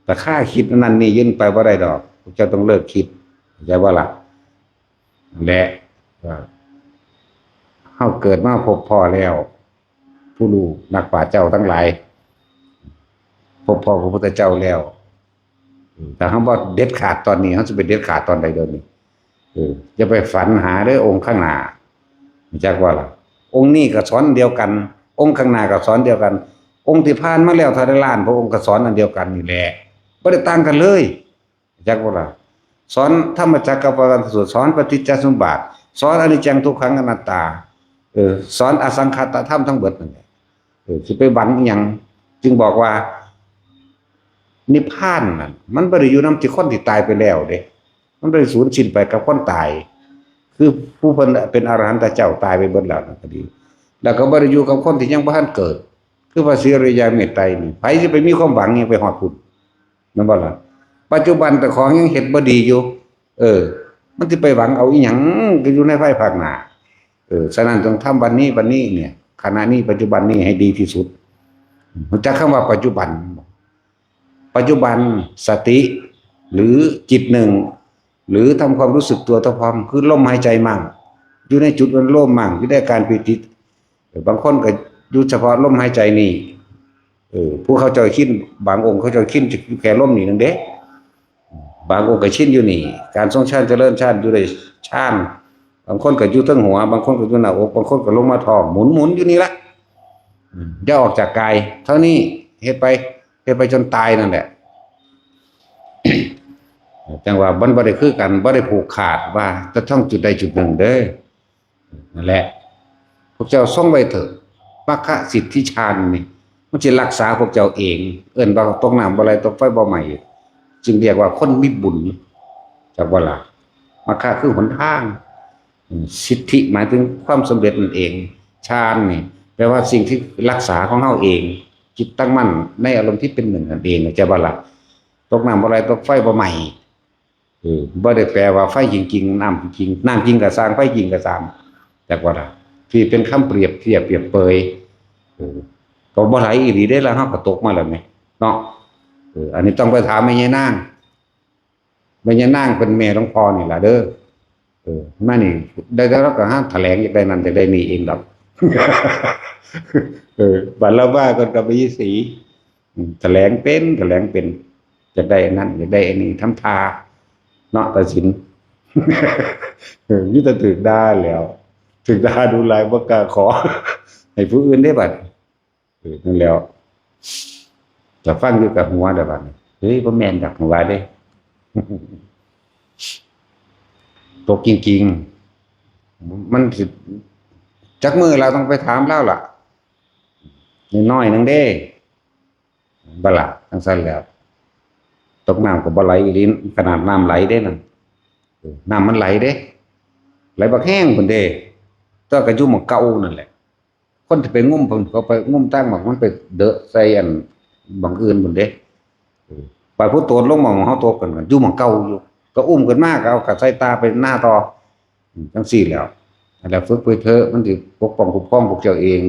ຖ້າຄາຄິດອັນນັ້ນນີ້ ຢືນໄປບໍ່ໄດ້ດອກ ພວກເຈົ້າຕ້ອງເລີກຄິດ ເຂົ້າໃຈບໍ່ລະ? ແລະ ເຮົາເກີດມາພົບພໍ່ແລ້ວ ຜູ້ຮູ້ນັກປາດເຈົ້າທັງຫຼາຍ ພົບພໍ່ພະພຸດທະເຈົ້າແລ້ວ ຖ້າເຮົາບໍ່ເດັດຂາດຕອນນີ້ ເຮົາຊິໄປເດັດຂາດຕອນໃດດຽວນີ້? ເອີ ຢ່າໄປຝັນຫາເດີອົງຂ້າງໜ້າ ຮູ້ຈັກບໍ່ລະ? ອົງນີ້ກໍສອນດຽວກັນ ອົງຂ້າງໜ້າກໍສອນດຽວກັນ ອົງທີ່ຜ່ານມາແລ້ວເທົ່າໃດລ້ານພະອົງກໍສອນອັນດຽວກັນນີ້ແຫຼະ ບໍ່ໄດ້ຕ່າງກັນເລີຍ ຮູ້ຈັກບໍ່ລະ? ສອນທຳມະຈັກກັບປະວັດນະສູດ ສອນປະຕິດຈະສະມຸບາດ ສອນອະນິດຈັງ ທຸກຂັງ ອະນັດຕາ ເອີ ສອນອະສັງຂະຕະທຳທັງເບິດນັ້ນແຫຼະ ເອີ ຊິໄປຫວັງອີ່ຫຍັງ? ຈຶ່ງບອກວ່າ ນິບພານນັ້ນ ມັນບໍ່ໄດ້ຢູ່ນຳທີ່ຄົນທີ່ຕາຍໄປແລ້ວເດ້ ມັນບໍ່ໄດ້ສູນສິ້ນໄປກັບຄົນຕາຍ ຄືຜູ້ເພິ່ນເປັນອະລະຫັນຕະເຈົ້າຕາຍໄປເບິດແລ້ວນັ້ນກໍດີ ແລ້ວກໍບໍ່ໄດ້ຢູ່ກັບຄົນທີ່ຍັງບໍ່ທັນເກີດ ຄືພະສີອະລິຍະເມດໄຕນີ້ ໃຜຊິໄປມີຄວາມຫວັງຫຍັງໄປຮອດພຸ້ນ ແມ່ນບໍ່ລະ? ປັດຈຸບັນເຈົ້າຂອງຍັງເຮັດບໍ່ດີຢູ່ ເອີ ມັນຊິໄປຫວັງເອົາອີ່ຫຍັງ ກໍຢູ່ໃນພາຍພາກໜ້າ ເອີ ສະນັ້ນຕ້ອງທຳວັນນີ້ ວັນນີ້ເນຍ ຂະນະນີ້ ປັດຈຸບັນນີ້ໃຫ້ດີທີ່ສຸດ ຮູ້ຈັກຄຳວ່າປັດຈຸບັນບໍ່? ປັດຈຸບັນສະຕິ ຫຼື ຈິດໜຶ່ງ ຫຼື ທຳຄວາມຮູ້ສຶກຕົວເທົ່າພ້ອມ ຄືລົມຫາຍໃຈໝັ້ງ ຢູ່ໃນຈຸດອະນຸໂລມໝັ້ງ ຢູ່ໃນອາການປີຕິ. ເອີ ບາງຄົນກໍຢູ່ສະເພາະລົມຫາຍໃຈນີ້ ເອີ ຜູ້ເຂົາເຈົ້າຊິນ ບາງອົງເຂົາເຈົ້າຊິນຢູ່ແຄ່ລົມນີ້ໜຶ່ງເດ້. ບາງອົງກໍຊິນຢູ່ນີ້ ການຊົງຊານຈະເລີນຊານ ຢູ່ໃນຊານ ບາງຄົນກໍຢູ່ເທິງຫົວ ບາງຄົນກໍຢູ່ໜ້າອົກ ບາງຄົນກໍລົງມາທ້ອງ ໝູນໆຢູ່ນີ້ລະ ອືມ ຢ່າອອກຈາກກາຍ ເທົ່ານີ້ ເຮັດໄປ ເຮັດໄປຈົນຕາຍນັ້ນແຫຼະ. ຈັ່ງວ່າມັນບໍ່ໄດ້ຄືກັນ ບໍ່ໄດ້ຜູກຂາດວ່າຈະຕ້ອງຈຸດໃດຈຸດໜຶ່ງເດີ້. ນັ້ນແຫຼະ ພວກເຈົ້າຊົງໄວ້ເຖີ້ະ ມັກຄະສິດທິຊານນີ້ ມັນຊິຮັກສາພວກເຈົ້າເອງ ເອີ້ນວ່າຕົກນ້ຳບໍ່ໄຫຼ ຕົກໄຟບໍ່ໄໝ້ ຈຶ່ງຮຽກວ່າຄົນມີບຸນ ຈັກບໍ່ລະ? ມັກຄະຄືຫົນທາງ ອືມ ສິດທິໝາຍເຖິງຄວາມສຳເລັດນັ້ນເອງ ຊານນີ້ແປວ່າສິ່ງທີ່ຮັກສາຂອງເຮົາເອງ ຈິດຕັ້ງໝັ້ນໃນອາລົມທີ່ເປັນໜຶ່ງນັ້ນເອງ ເຈົ້າບໍ່ລະ? ຕົກນ້ຳບໍ່ໄຫຼ ຕົກໄຟບໍ່ໄໝ້ ເອີ ບໍ່ໄດ້ແປວ່າໄຟຈິງໆ ນ້ຳຈິງໆ ນ້ຳຈິງກໍຊ່າງ ໄຟຈິງກໍຊ່າງ ຈັກວ່າລະ ທີ່ເປັນຄຳປຽບທຽບປຽບເປີຍ ເອີ ກໍບໍ່ໄຫຼອີ່ຫຼີເດ້ລະ ເຮົາກໍຕົກມາແລ້ວແໝ ເນາະ. ເອີ ອັນນີ້ຕ້ອງໄປຖາມແມ່ຍານາງ ແມ່ຍານາງເປັນແມ່ຫຼວງພໍ່ນີ້ລະເດີ. ເອີ ມານີ້ ໄດ້ ແຕ່ລາວກໍຫາຖະແຫຼງ ຢາກໄດ້ນັ້ນຢາກໄດ້ນີ້ເອງດອກ. ເອີ ບັດລາວມາກ່ອນກໍມີສີ ອືມ ຖະແຫຼງເປັນ ຖະແຫຼງເປັນ ຢາກໄດ້ອັນນັ້ນ ຢາກໄດ້ອັນນີ້ ທຳທ່າເນາະ ຕາສິນ. ເອີ ມີແຕ່ຖືກດ່າແລ້ວ ຖືກດ່າດຸຫຼາຍ ບໍ່ກ້າຂໍ ໃຫ້ຜູ້ອື່ນເດ້ບັດ. ເອີ ນັ້ນແຫຼ້ວ ກະຟັງຢູ່ກະຫົວແລ້ວບັດນີ້ ເຮີ້ຍ ບໍ່ແມ່ນດອກ ວ່າເດ້ ຕົກຈິງໆ ມັນຊິ ຈັກມື້ລາວຕ້ອງໄປຖາມລາວລະ ນ້ອຍໜຶ່ງເດ້ ບໍ່ລະ? ຈັ່ງຊັ້ນແລ້ວ ຕົກນ້ຳກໍບໍ່ໄຫຼອີ່ຫຼີ ຂະໜາດນ້ຳໄຫຼເດ້ນັ້ນ ເອີ ນ້ຳມັນໄຫຼເດ້ ໄຫຼບັກແຮງພຸ້ນເດ້ ແຕ່ວ່າກໍຢູ່ໝ່ອງເກົ່ານັ້ນແຫຼະ. ຄົນທີ່ໄປງຸ້ມເພິ່ນ ເຂົາໄປງຸ້ມຕ່າງໝ່ອງ ມັນໄປເດີະໃສ່ອັນໝ່ອງອື່ນພຸ້ນເດ້. ເອີ ບາດຜູ້ໂຕດລົງໝ່ອງເຮົາຕົກກັນ ຢູ່ໝ່ອງເກົ່າຢູ່ ກໍອຸ້ມຂຶ້ນມາ ກໍເອົາ ກໍໃສ່ຕ່າໄປນາຕໍ່ ອືມ ຈັ່ງຊີ້ແຫຼ້ວ. ອັນນັ້ນແຫຼະ ຝຶກໄປເຖາະ ມັນຊິປົກປ້ອງຄຸ້ມຄອງພວກເຈົ້າເອງ.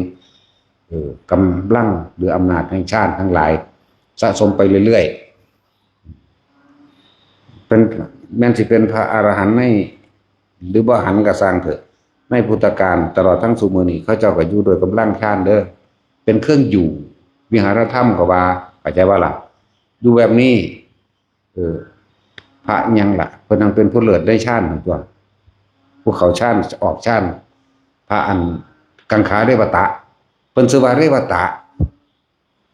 ເອີ ກຳລັງ ຫຼື ອຳນາດແຫ່ງຊານທັງຫຼາຍ ສະສົມໄປເລື້ອຍໆ ເປັນ ແມ່ນຊິເປັນພະອະລະຫັນໃນ ຫຼື ບໍ່ຫັນກໍຊ່າງເຖາະ ໃນພຸດທະການຕະຫຼອດທັງຊຸມື້ນີ້ ເຂົາເຈົ້າກໍຢູ່ດ້ວຍກຳລັງຊານເດີ້ ເປັນເຄື່ອງຢູ່ ວິຫາລະທຳກໍວ່າ ເຂົ້າໃຈບໍ່ລະ? ຢູ່ແບບນີ້ ເອີ ພະຫຍັງລະ ເພິ່ນຈັ່ງເປັນຜູ້ເລີດໃນຊານຫັ້ນຕົວະ ຜູ້ເຂົ້າຊານອອກຊານ ພະອັນກັງຂາເຣວະຕະ ເພິ່ນຊື່ວ່າເຣວະຕະ.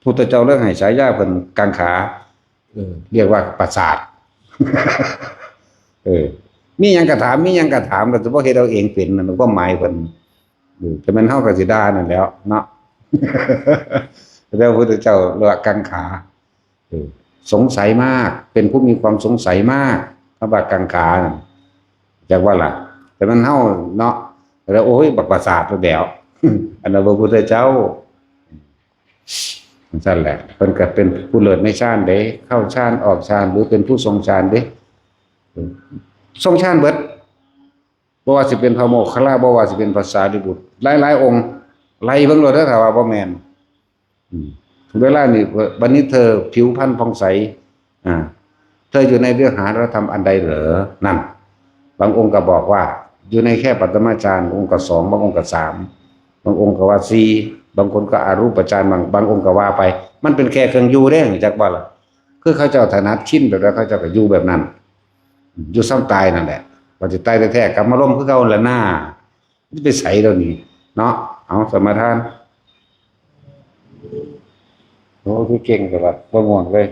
ພຸດທະເຈົ້າເລີຍໃຫ້ສາຍາເພິ່ນກັງຂາ ເອີ ຮຽກວ່າປະສາດ. ເອີ ມີຫຍັງກະຖາມ ມີຫຍັງກະຖາມ ກໍຊິບໍ່ເຮັດເອົາເອງເປັນ ນັ້ນຄວາມໝາຍເພິ່ນ. ເອີ ແຕ່ແມ່ນເຮົາກໍຊິດ່ານັ້ນແຫຼ້ວເນາະ ແຕ່ພຸດທະເຈົ້າເລີຍວ່າກັງຂາ ເອີ ສົງໄສມາກ ເປັນຜູ້ມີຄວາມສົງໄສມາກ ຄຳວ່າກັງຂານັ້ນ ຈັກວ່າລະ? ແຕ່ແມ່ນເຮົາເນາະ ແລ້ວ ໂອ້ຍ ບັກປະສາດແລ້ວ ອັນນັ້ນພະພຸດທະເຈົ້າ. ຈັ່ງຊັ້ນແຫຼະ ເພິ່ນກໍເປັນຜູ້ເລີດໃນຊານເດ້ ເຂົ້າຊານອອກຊານ ຫຼື ເປັນຜູ້ຊົງຊານເດ້ ຊົງຊານເບິດ ບໍ່ວ່າຊິເປັນພະໂມກຂະລາ ບໍ່ວ່າຊິເປັນພະສາລີບຸດ ຫຼາຍໆອົງ ໄລ່ເບິ່ງໂລດເດີ ຖ້າວ່າບໍ່ແມ່ນ. ອືມ ເວລານີ້ ບັດນີ້ເທີຜິວພັນຜ່ອງໃສ ອາ ເທີຢູ່ໃນວິຫາລະທຳອັນໃດເຫຼື? ນັ້ນ ບາງອົງກໍບອກວ່າຢູ່ໃນແຄ່ປັດຖະມະຈານ ບາງອົງກໍສອງ ບາງອົງກໍສາມ ບາງອົງກໍວ່າສີ່ ບາງຄົນກໍອະຮູປະຈານ ບາງ ບາງອົງກໍວ່າໄປ ມັນເປັນແຄ່ເຄື່ອງຢູ່ເດ້ ຮູ້ຈັກບໍ່ລະ? ຄືເຂົາເຈົ້າຖະໜັດຊິນແບບໃດ ເຂົາເຈົ້າກໍຢູ່ແບບນັ້ນ ຢູ່ສ່ຳຕາຍນັ້ນແຫຼະ ວ່າຊິຕາຍແທ້ໆ ກັບມາລົມຄືເກົ່າຫັ້ນລະນາ. ມັນຊິໄປໃສດຽວນີ້ເນາະ. ເອົາ ສະມາທານ ໂອ້ ຄືເກັ່ງແທ້ວະ ບໍ່ງ່ວງເລີຍ.